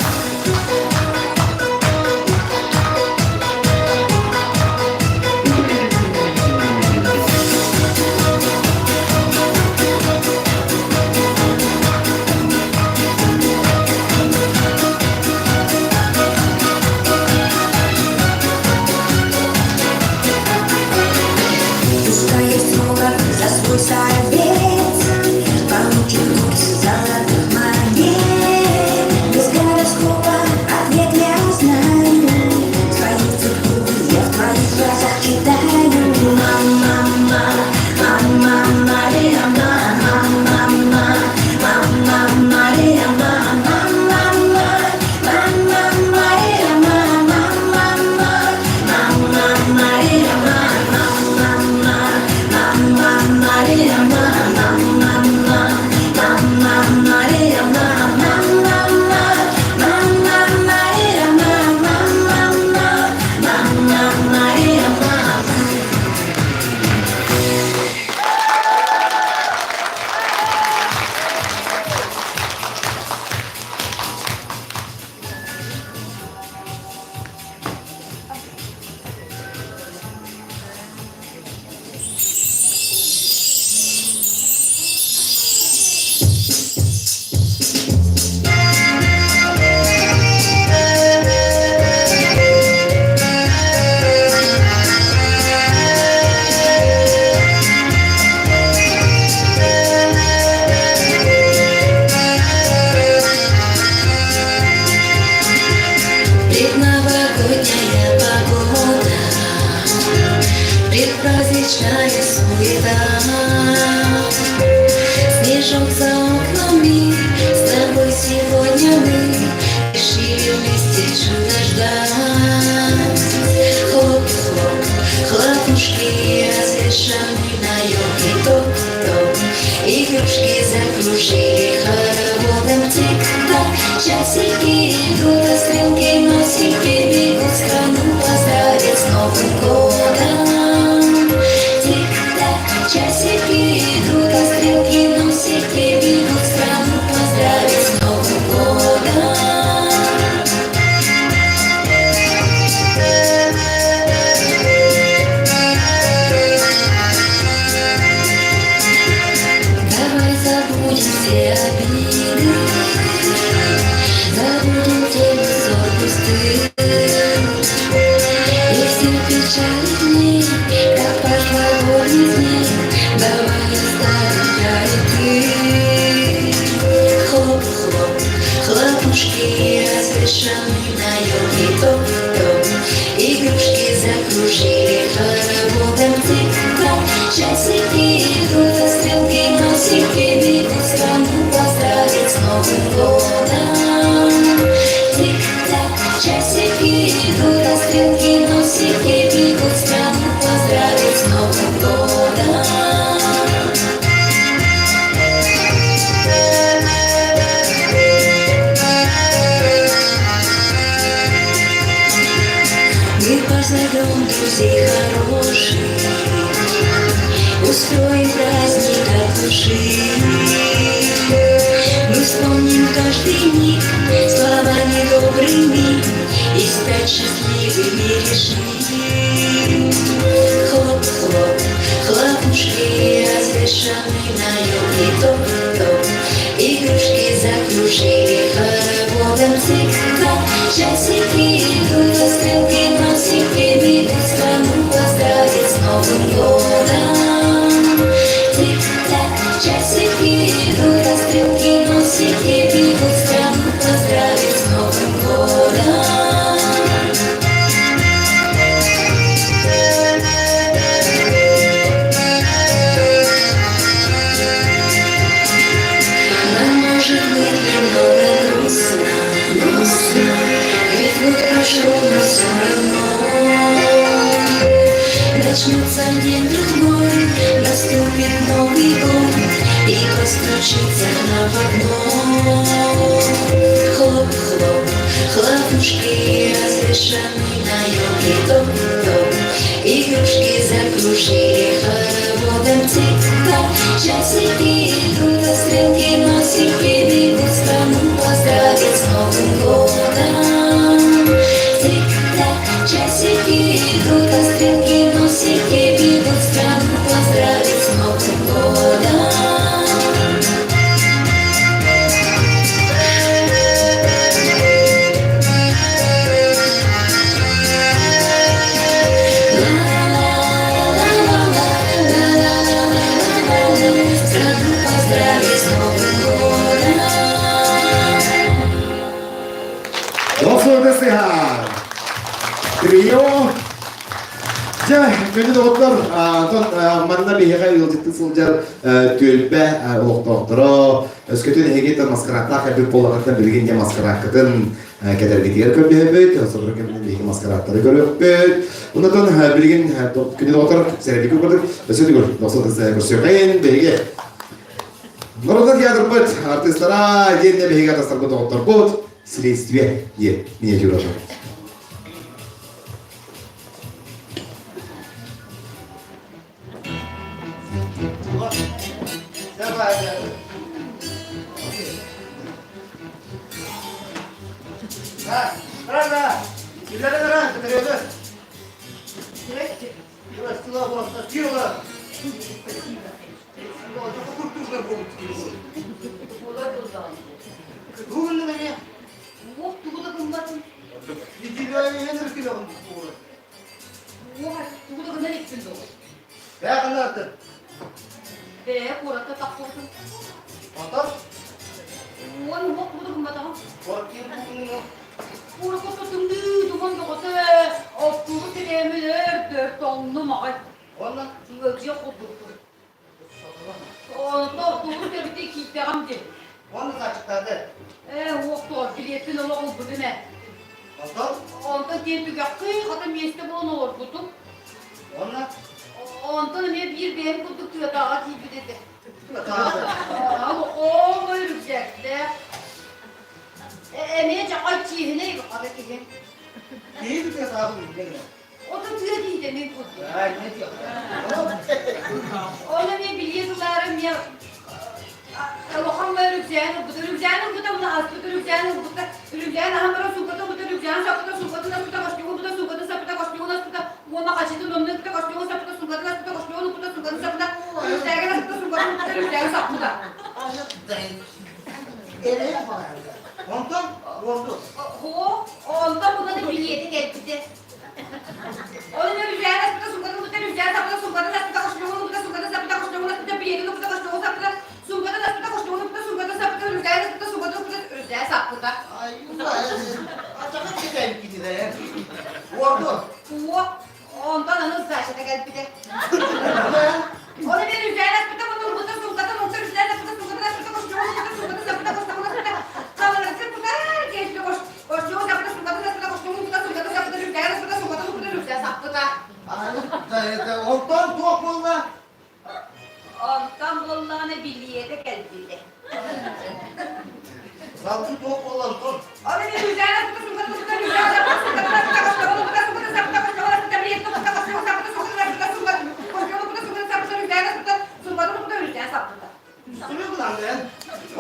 Пускай астролог за свой совет Получит курс золотых монет. Без гороскопа ответ я знаю. Свою судьбу я в твоих глазах читаю. Мама, мама, Мария, мама, мама, мама, Мария, мама, мама, мама, Мария, мама, мама, мама, Мария, мама, мама, мама, Мария, мама, мама, мама, Мария, мама, мама, мама, Мария, мама, мама, мама, Мария, мама. Предновогодняя погода, предпраздничная суета. Снежок за окнами, с тобой сегодня мы решили вместе чудо ждать. Хлоп-хлоп, хлопушки развешаны на елке топ-топ. Игрушки закружили хороводом тик-так. Часики идут, а стрелки носики бегут страну поздравить с Новым годом. Тик-так, часики идут, а стрелки носики бегут страну поздравить с Новым годом. Давай забудем все обиды, забудем тени ссор пустых. И все печали дней, как прошлогодний снег, давай оставим я и ты. Хлоп-хлоп, хлопушки развешаны на елке топ-топ. Игрушки закружили хороводом тик-так. Часики идут, а стрелки носики бегут страну поздравить с Новым годом. Тик-так, часики идут, а стрелки носики бегут страну поздравить с Новым годом. Мы позовем друзей хороших, Устроим праздник от души. Мы вспомним каждый миг словами добрыми И стать счастливыми решим. Хлоп-хлоп, хлопушки развешаны на елке топ-топ. Игрушки закружили хороводом цик-так. Часики идут, а стрелки носики бегут страну поздравить с Новым годом. Тик-так, часики идут, а стрелки носики бегут страну поздравить с Новым годом. Нам может быть немного грустно, грустно, ведь год прошел, но все равно. Начнется день другой, наступит Новый год, и постучится к нам в окно. Хлоп-хлоп, хлопушки развешаны на елке топ-топ, Игрушки закружили хороводом тик-так, Часики идут, а стрелки носики бегут страну поздравить с Новым годом. Тик-так, часики идут, а стрелки носики бегут страну поздравить с Новым годом. Страну поздравить с Новым годом. Дохсуорда сыһа. Трио. Дьэ, күндү доҕоттор, онтон манна биһиэхэ ыалдьыттыы сылдьар түөлбэ олохтоохторо, өскөтүн эһиги маскарадтаах кэлбит буоллаххытына билигин дьэ маскарадкытын кэтэргитигэр көрдөһөбүт, сотору кэминэн биһиги маскарадтары көрүөхпүт. Онтон билигин күндү доҕоттор, сэрэбиккэ курдук, өссө төгүл дохсуорда көрсүөххэйин биһиги Норуоттар театрбыт артыыстара диэн биһиги атастарбыт доҕотторбут следствие диэн миниатюрата.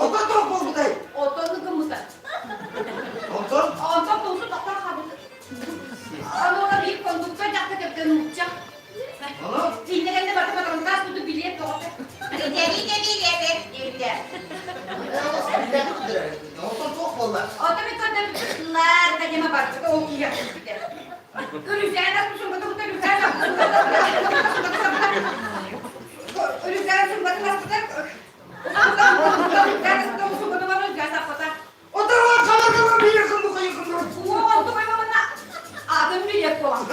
Онтон тоох буолбутай? Оттон гыммыта. Онтон? Онтон тумсу тохтор хаалбыт. Аны биир кондуктор дьахта кэптэн нуучча. Тииннэ кэннэ барыта батарантаас курдук билиэт тоҕото. Тэбиитэ билиэт диэбитэ. Онтон туох буолла? Онтон мин көрдөм лаар диэме барбыта ол киһи кэлбитэ. Үрүсээн аспытын кытта үрүсээн Үрүсээн сымбатын аспыта. Үрүсээн сымбатын үрүсээн аппата. Отаран хабаргалар биир кыллы хайы кыллы. Атын билиэт буолан.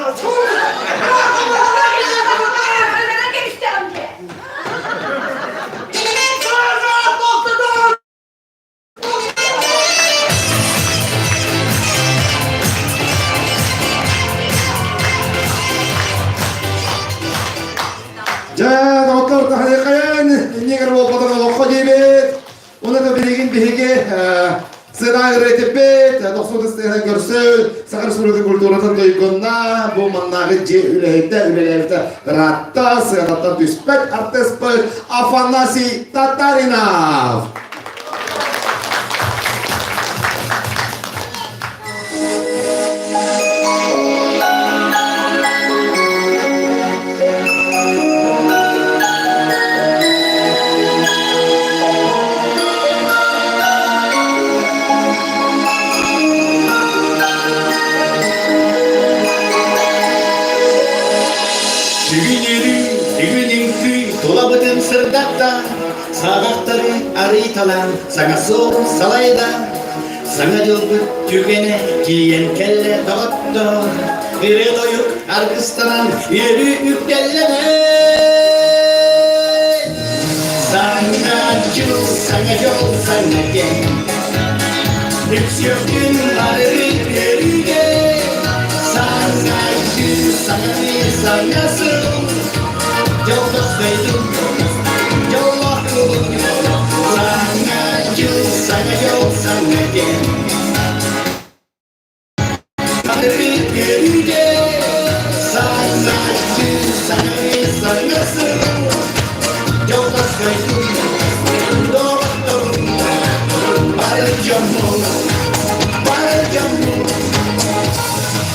Дьэ, доҕоттор, тахайыкайан, иннигэр буолбатах олоххо диэбит. Уна да билигин биһиги сцена ырытыппыт, тохсуутус тыһынан көрсө, Саха Республикатын культуратын туйгунна, бу маннааҕы дьиэ үлэһитэ, үлэлээбитэ ыраатта, сыанаттан түспэт артыспыт Афанасий Татаринов. Бүгүн үөрүү, бүгүн үҥкүү тулабытын сырдатта, саҕахтары арыйталаан саҥа суол салайда. Саҥа дьылбыт түгэнэ тиийэн кэллэ доҕоттоор, ырыа-тойук аргыстанан үөрүү үктэллэнэ. Саҥа дьыл, саҥа дьол, саҥа кэм. Үксүөхтүн барыы үөрүүгэ. Саҥа дьыл, саҥа дьыл, саҥа сыл. Дьол тосхойдун, дьоллоох кулун. Саҥа дьыл, саҥа дьол, саҥа кэм.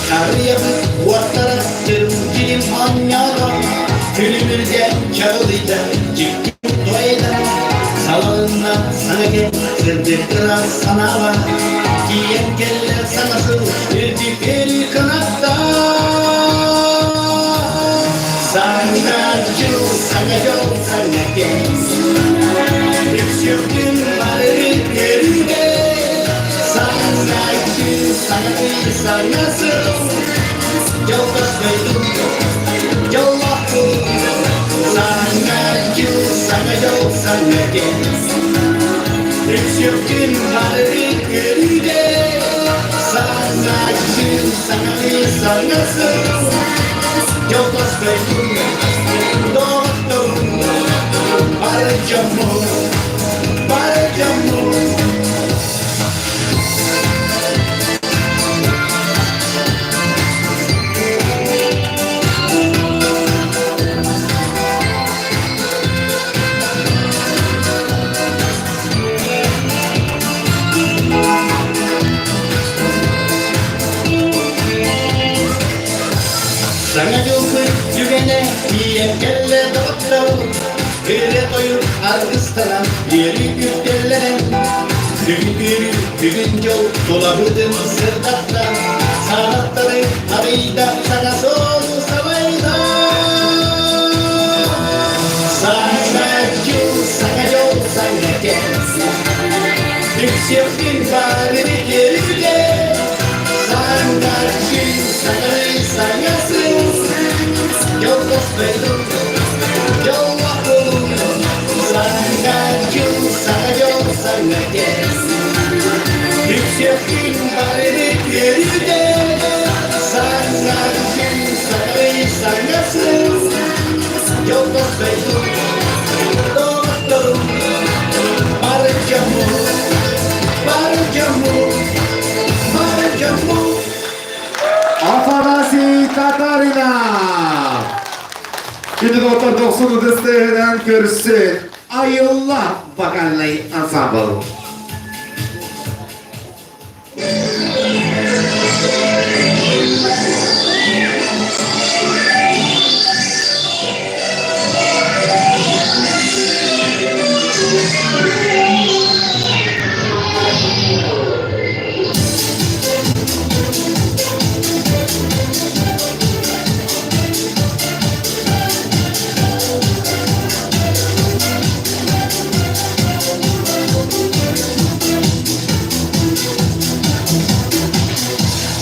Харыйабыт уоттара тирим оонньоото, күлүмүргэ чаҕылыйда, дьикти туойда, салалынна саҥа кэм сырдык ыраас санаала, тиийэн кэллэ саҥа сыл үрдүк өрүү кынатта. Саҥа дьыл, саҥа дьол, саҥа кэм, үксүөхтүн бары үөрүүгэ, саҥа дьыл, саҥа дьыл, саҥа сыл, дьол тосхойдун, дьоллоох Саҥа дьыл, саҥа дьол, саҥа кэм. Үксүөхтүн бары үөрүүгэ. Саҥа дьыл, саҥа дьыл, саҥа сыл. Дьол тосхойдун, доҕотторум, бары дьоммут, бары дьоммут. Саҥа дьылбыт түгэнэ тиийэн кэллэ доҕоттор, ырыа-тойук аргыстанан үөрүү күргэллэнэн, бүгүн үөрүү, бүгүн дьол тулабытын сырдатта, саҕаттары арыйда саҥа суолу салайда. Саҥа дьыл, саҥа дьол, саҥа кэм. Үксүөхтүн бары үөрүүгэ, саҥа күн, саҥа ый, саҥа сыл. Дьол тосхойдун, дьоллоох буолун, саҥа дьыл, саҥа дьол, саҥа кэм. Үксүөхтүн бары үөрүүгэ, саҥа күн, саҥа ый, саҥа сыл. Дьол тосхойдун, доҕотторум, бары дьоммут, бары дьоммут, бары дьоммут. Афанасий Татаринов! Күндү доҕоттор дохсун ытыс тыаһынан көрсүн. Айылла! вокальный ансамбл.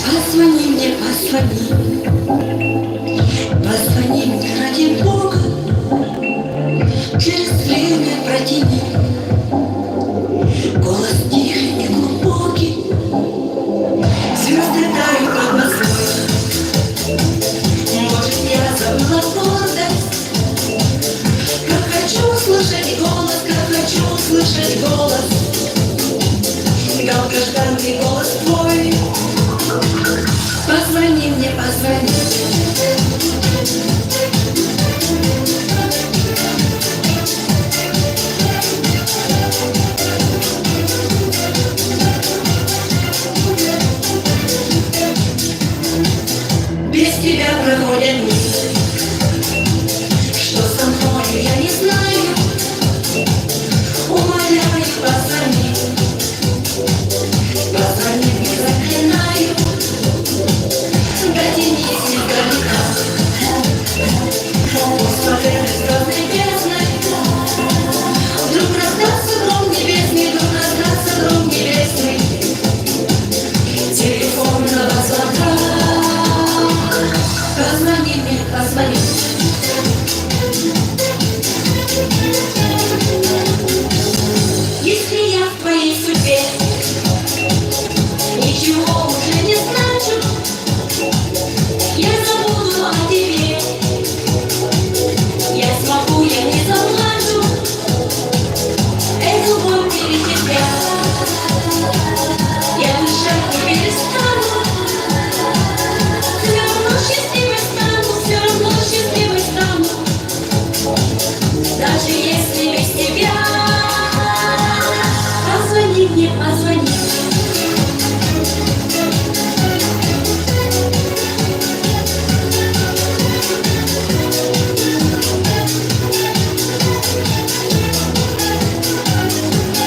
Позвони мне, позвони, позвони мне ради Бога, через время протяни голос тихий и глубокий, звезды тают под Москвой. Может, я забыла гордость, как хочу услышать голос, как хочу услышать голос, долгожданный голос твой. Позвони мне, позвони. Без тебя проходят дни. Что со мною, я не знаю. Умоляю, позвони. Позвони мне, заклинаю. Дотянись издалека. Пусть под этой звездной бездной Вдруг раздастся гром небесный, вдруг раздастся гром небесный. Телефонного звонка. Позвони мне, позвони. Если я в твоей судьбе ничего уже не значу, я забуду о тебе. Я смогу, я не заплачу, эту боль перетерпя. Я дышать не перестану, все равно счастливой стану, все равно счастливой стану, даже если без тебя. Позвони мне, позвони.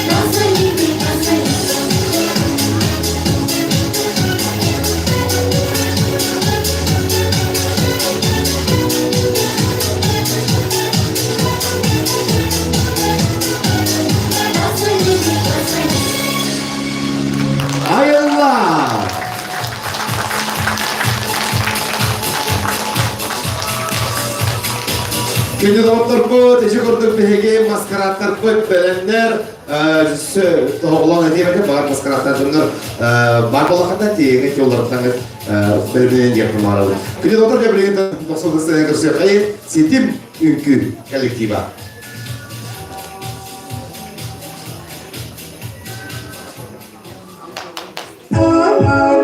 Позвони мне, позвони. Позвони мне, позвони. Айылла! Күндү доҕотторбут, ити курдук биһиги маскарадтарбыт бэлэмнэр тоһоҕолоон этиэбэтэ баар маскарадтар дьоннор баар буоллаххына тиэҥи тиолларыттан бэлэмнэнэн диэхпин баҕарабын. Күндү доҕоттор дьэ билигин тохсуллустан көрсүөххэйин ситим үҥкүү коллектива. Мама,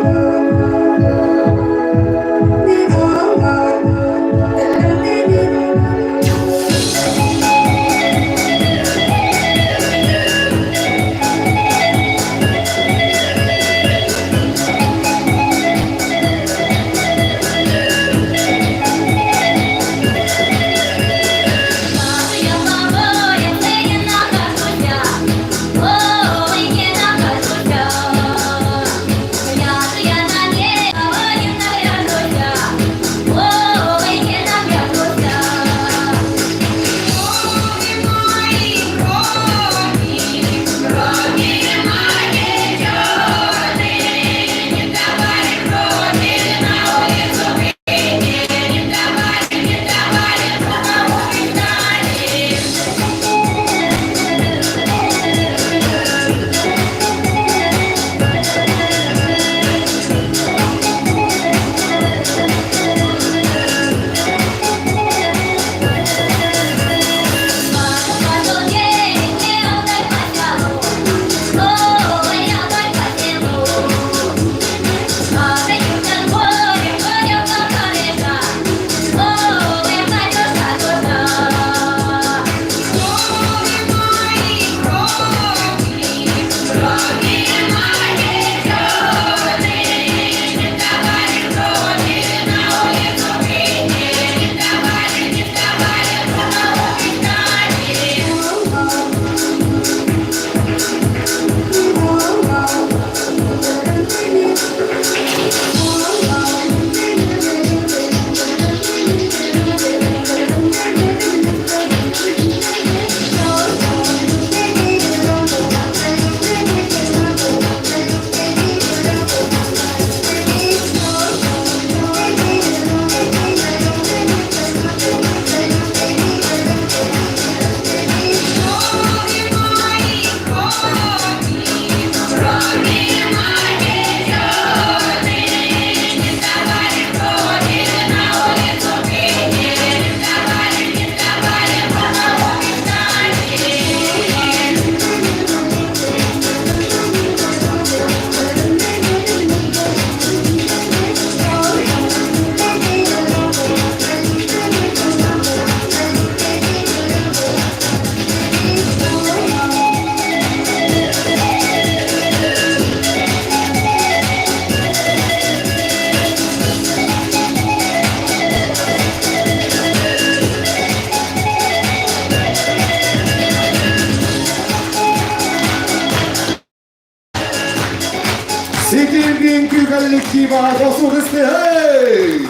Ситим үҥкүү коллектива Государственный!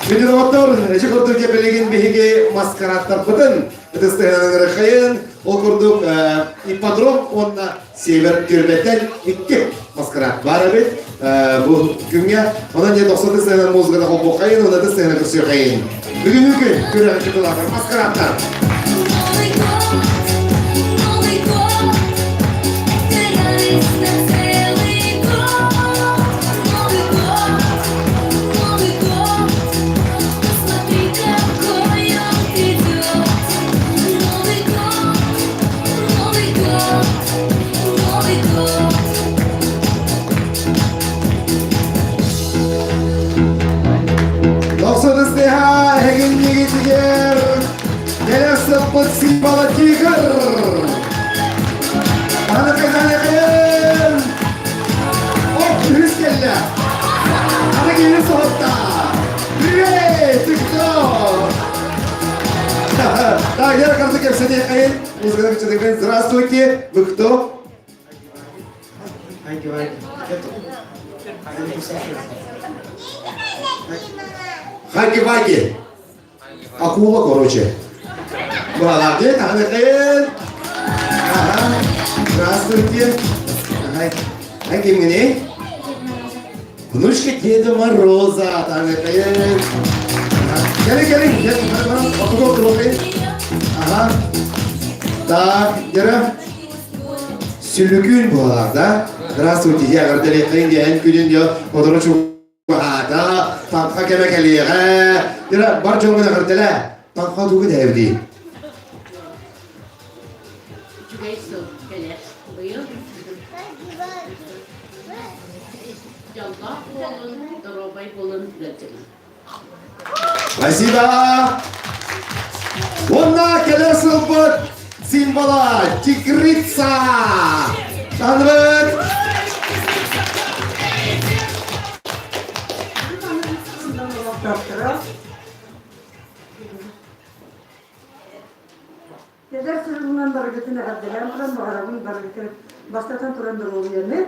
Күндү доҕоттор, эчи курдук билигин биһиги маскарадтарбытын ытыстыһынан ырыхайын, ол курдук ипподром уонна север түрмэттэн икки маскарад баар эбит бу күҥҥэ. Онон дьэ 90 сыһынан музыканы холбуоххайын, уонна сыһына көрсүөххэйин. Бүгүҥҥү күн күрэҕи кытылаатар маскарадтар. Новый год, Новый год, это радость на целый год. Новый год, Новый год, посмотри, какой он идет. Новый год, Новый год, Новый год. Дохсун ыстыһа эһигиннигитигэр кэлэр сыппыт символа тигр! Аны кайданыхын! Оп, үһүс кэллэ! Аны киһи соһутта! Привет, ты кто? Так, я кажется, кэпсэтиэххэйин. Музыканы кэпсэтиэххэйин. Здравствуйте, вы кто? Хаги-ваги. Акула, короче. Молодец, Анахен. Ага. Здравствуйте. Ага. А кимҥиний? Внучка Деда Мороза. Анахен. Кэлиҥ, кэлиҥ. Ага. Так, Гера. Сүлүкүн буолар, да? Здравствуйте, я эҕэрдэлиэххин диэн күнүн дьэ одоро чугаһаата, таҥха кэмэ кэлиэҕэ. Дьэ, бар дьоҥҥун эҕэрдэлээ. Таҥха тугу дэһэбитий? Үчүгэй сыл кэлэр. Быйыл дьоллоох буолун, доруобай буолун ыалдьыбын. Спасибо! Уонна кэлэр сылбыт символа тигрица! Танрыт! Кэлэр сылынан барыгытын эҕэрдэлээн туран баҕарабын барыгытын бастатан туран доруобуйаны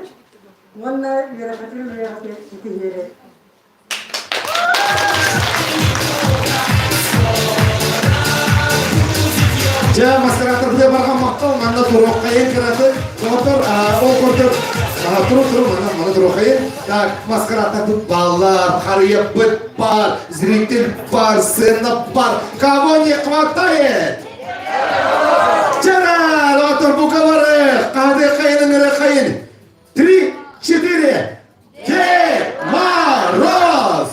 уонна үөрэххитин үлэҕитин ситиһиэри. Дьэ, маскарааттарбытыгар барҕан махтал, манна туруоххайын кыраты. Доҕоттор, ол курдук, туру туру, манна, манна туруоххайын. Так, маскарааттарбыт бааллар, харыйаппыт баар, зритель бар, сцена бар. Кого не хватает? Вчера, доҕоттор, бука бары, хаһыаххайын, ыҥырыаххайын. Три, четыре, Дед Мороз!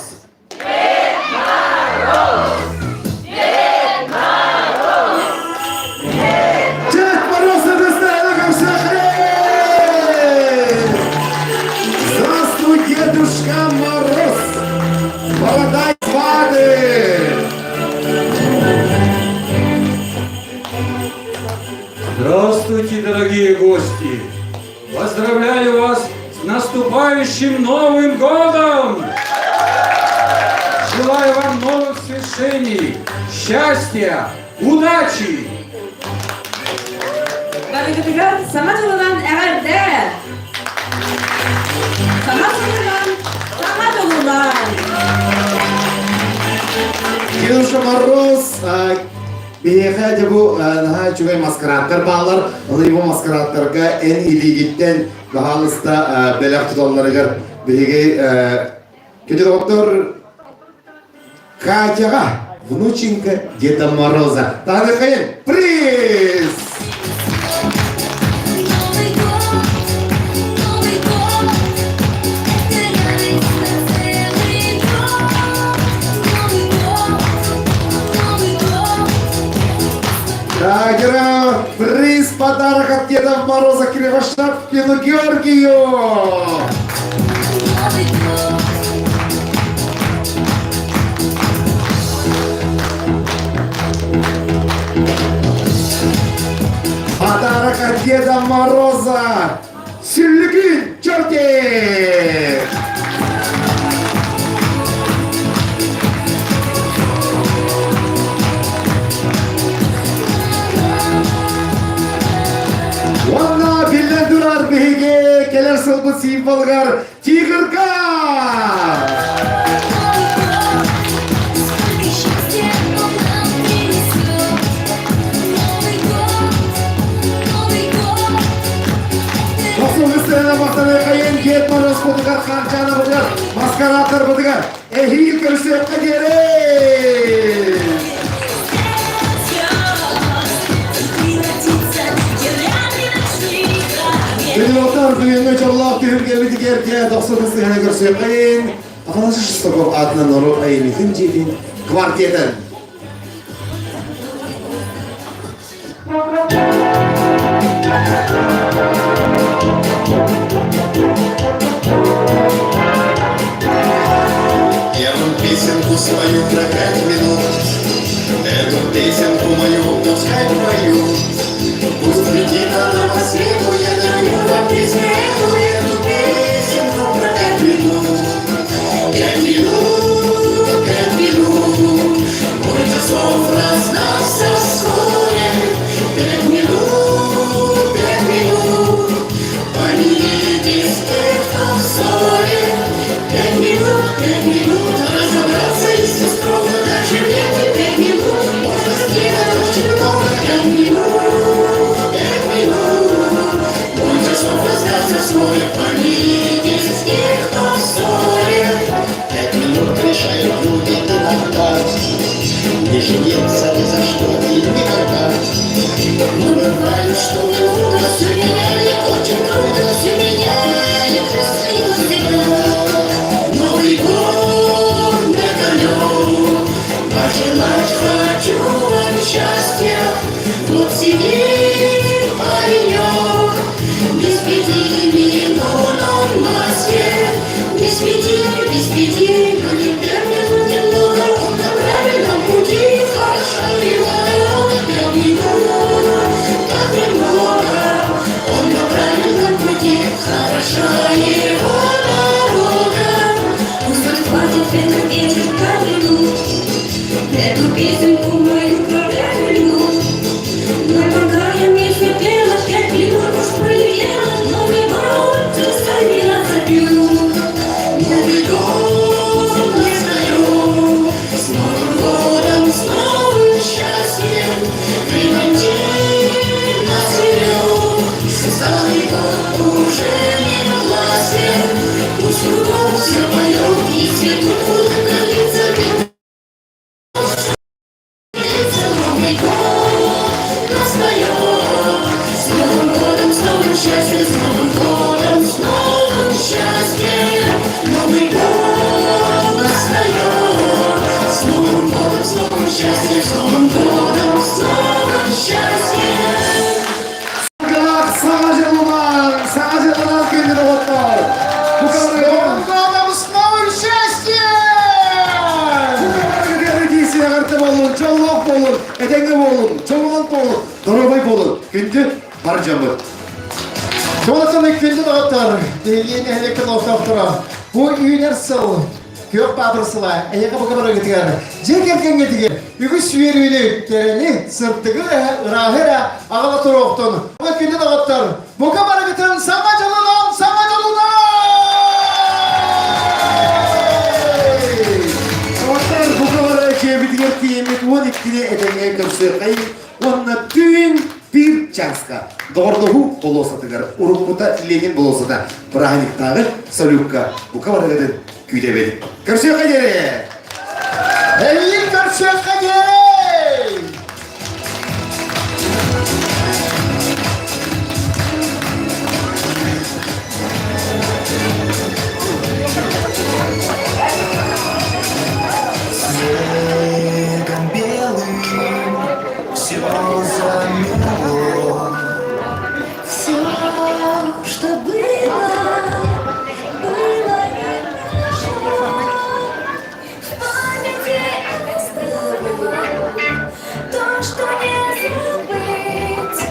Дед Мороз! Дед Мороз! Дед Мороз Здравствуй, Дедушка Мороз! Бородай сваты! Здравствуйте, дорогие гости! Поздравляю вас с наступающим Новым годом! Желаю вам новых свершений, счастья, удачи! Барыгытыгар саҥа дьылынан эҕэрдэ! Саҥа сылынан, саҥа дьолунан! Дедушка Мороз Биһиэхэ дьэ бу наһаа үчүгэй маскарадтар бааллар. Ону бу маскарадтарга эн илиигиттэн баһаалыста бэлэх туталларыгар биһиги күндү доҕоттор Катяҕа внученька Деда Мороза. Таһыныхайын приз! Новый год, Новый год, это радость на целый год. Новый год, Новый год. Тагера, приз подарок от Деда Мороза Кривошапкину Георгию! Новый год. Подарок от Деда Мороза! Сүллүкүн черти! Уонна биллэн турар биһиги. сылбыт символыгар Тигрга! Махтаныахайын Дед Мороз-бутугар, Хаарчаанабытыгар, маскарааттарбытыгар эһиил көрсүөххэ диэри! Пилоттар бүгүҥҥү дьоллоох түһүлгэбитигэр дьэ дохсун сыһыана көрсүөххэйин Афанасий Шестаков аатынан норуот айымньытын дьиэтин квартетын. Я вам песенку свою про 5 минут. Эту песенку мою пускай пою. Пусть летит она по свету, я дарю вам песню эту, эту песенку про 5 минут. 5 минут, 5 минут, бой часов раздастся вскоре. 5 минут, 5 минут, помиритесь те, кто в ссоре. 5 минут, 5 минут, разобраться и все строго, даже в эти 5 минут можно сделать очень много. 5 минут, 5 минут, бой часов раздастся вскоре, помиритесь те, кто в ссоре. 5 минут решают люди иногда, не жениться ни за что и никогда. Но бывает, что минута все меняет, очень круто все меняет, раз и навсегда. Новый год накануне, пожелать хочу вам счастья. Вот сидит паренек, без пяти минут он в Москве, без пяти, но не 5 минут немного, он на правильном пути, хороша его дорога, 5 минут, так немного, он на правильном пути, хороша его дорога. Пусть подхватит этот ветер 5 минут, эту песенку мою про 5 минут. Но пока я песню пела, 5 минут уж пролетела, Новый год сами нас запьют. Новый год настает, с Новым годом, с новым счастьем, Клементин нас ведет, старый год уже не властен, пусть кругом все поет и цветут улыбка лица, Новый год настает, с Новым годом, с новым счастьем, с Новым годом, с новым счастьем. Новый год настает, с Новым годом, с новым счастьем, с Новым годом, с новым счастьем. Саҥа дьылынан, саҥа дьылынан күндү доҕоттор. С Новым годом, с новым счастьем! Буоллун, дьоллоох буолун, этэҥҥэ буолун, чолбон буолун, доруобай буолун, күндү бар дьоммут. Туолатын күндү доҕоттор, биһиги нэһилиэккэ олохтоохторо, бу үүнэр сыл, күөх баабыр сыла, эһиэхэ бука барыгытыгар, дьиэ кэргэҥҥитигэр үгүс үөрүүнү, кэрэни, сырдыгы ырааһы эрэ аҕала туруохтун. Күндү доҕоттор, бука барыгытын саҥа дьолунан, саҥа дьолунан! Доҕоттор, бука бары дьиэбитигэр тиийэммит 12-ни этэҥҥэ көрсүөххэйин уонна түүн 1 чааска Доҕордоһуу болуоссатыгар уруккута Ленин болуоссата бырааһынньыктааҕы салютка бука барыгытын күүтэбит. Көрсүөххэ диэри! Эһиил көрсүөххэ диэри! Снегом белым все замело. Все, что было, было и прошло. В памяти оставлю то, что не забыть.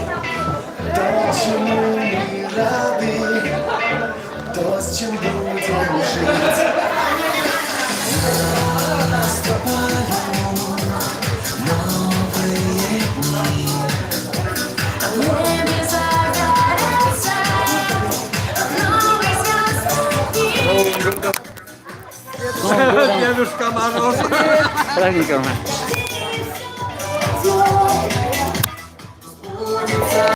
То, чему мы рады, то, с чем будем жить. Наступают новые дни. В небе загорятся новые. Новым годом! Дедушка Мороз! Праздником!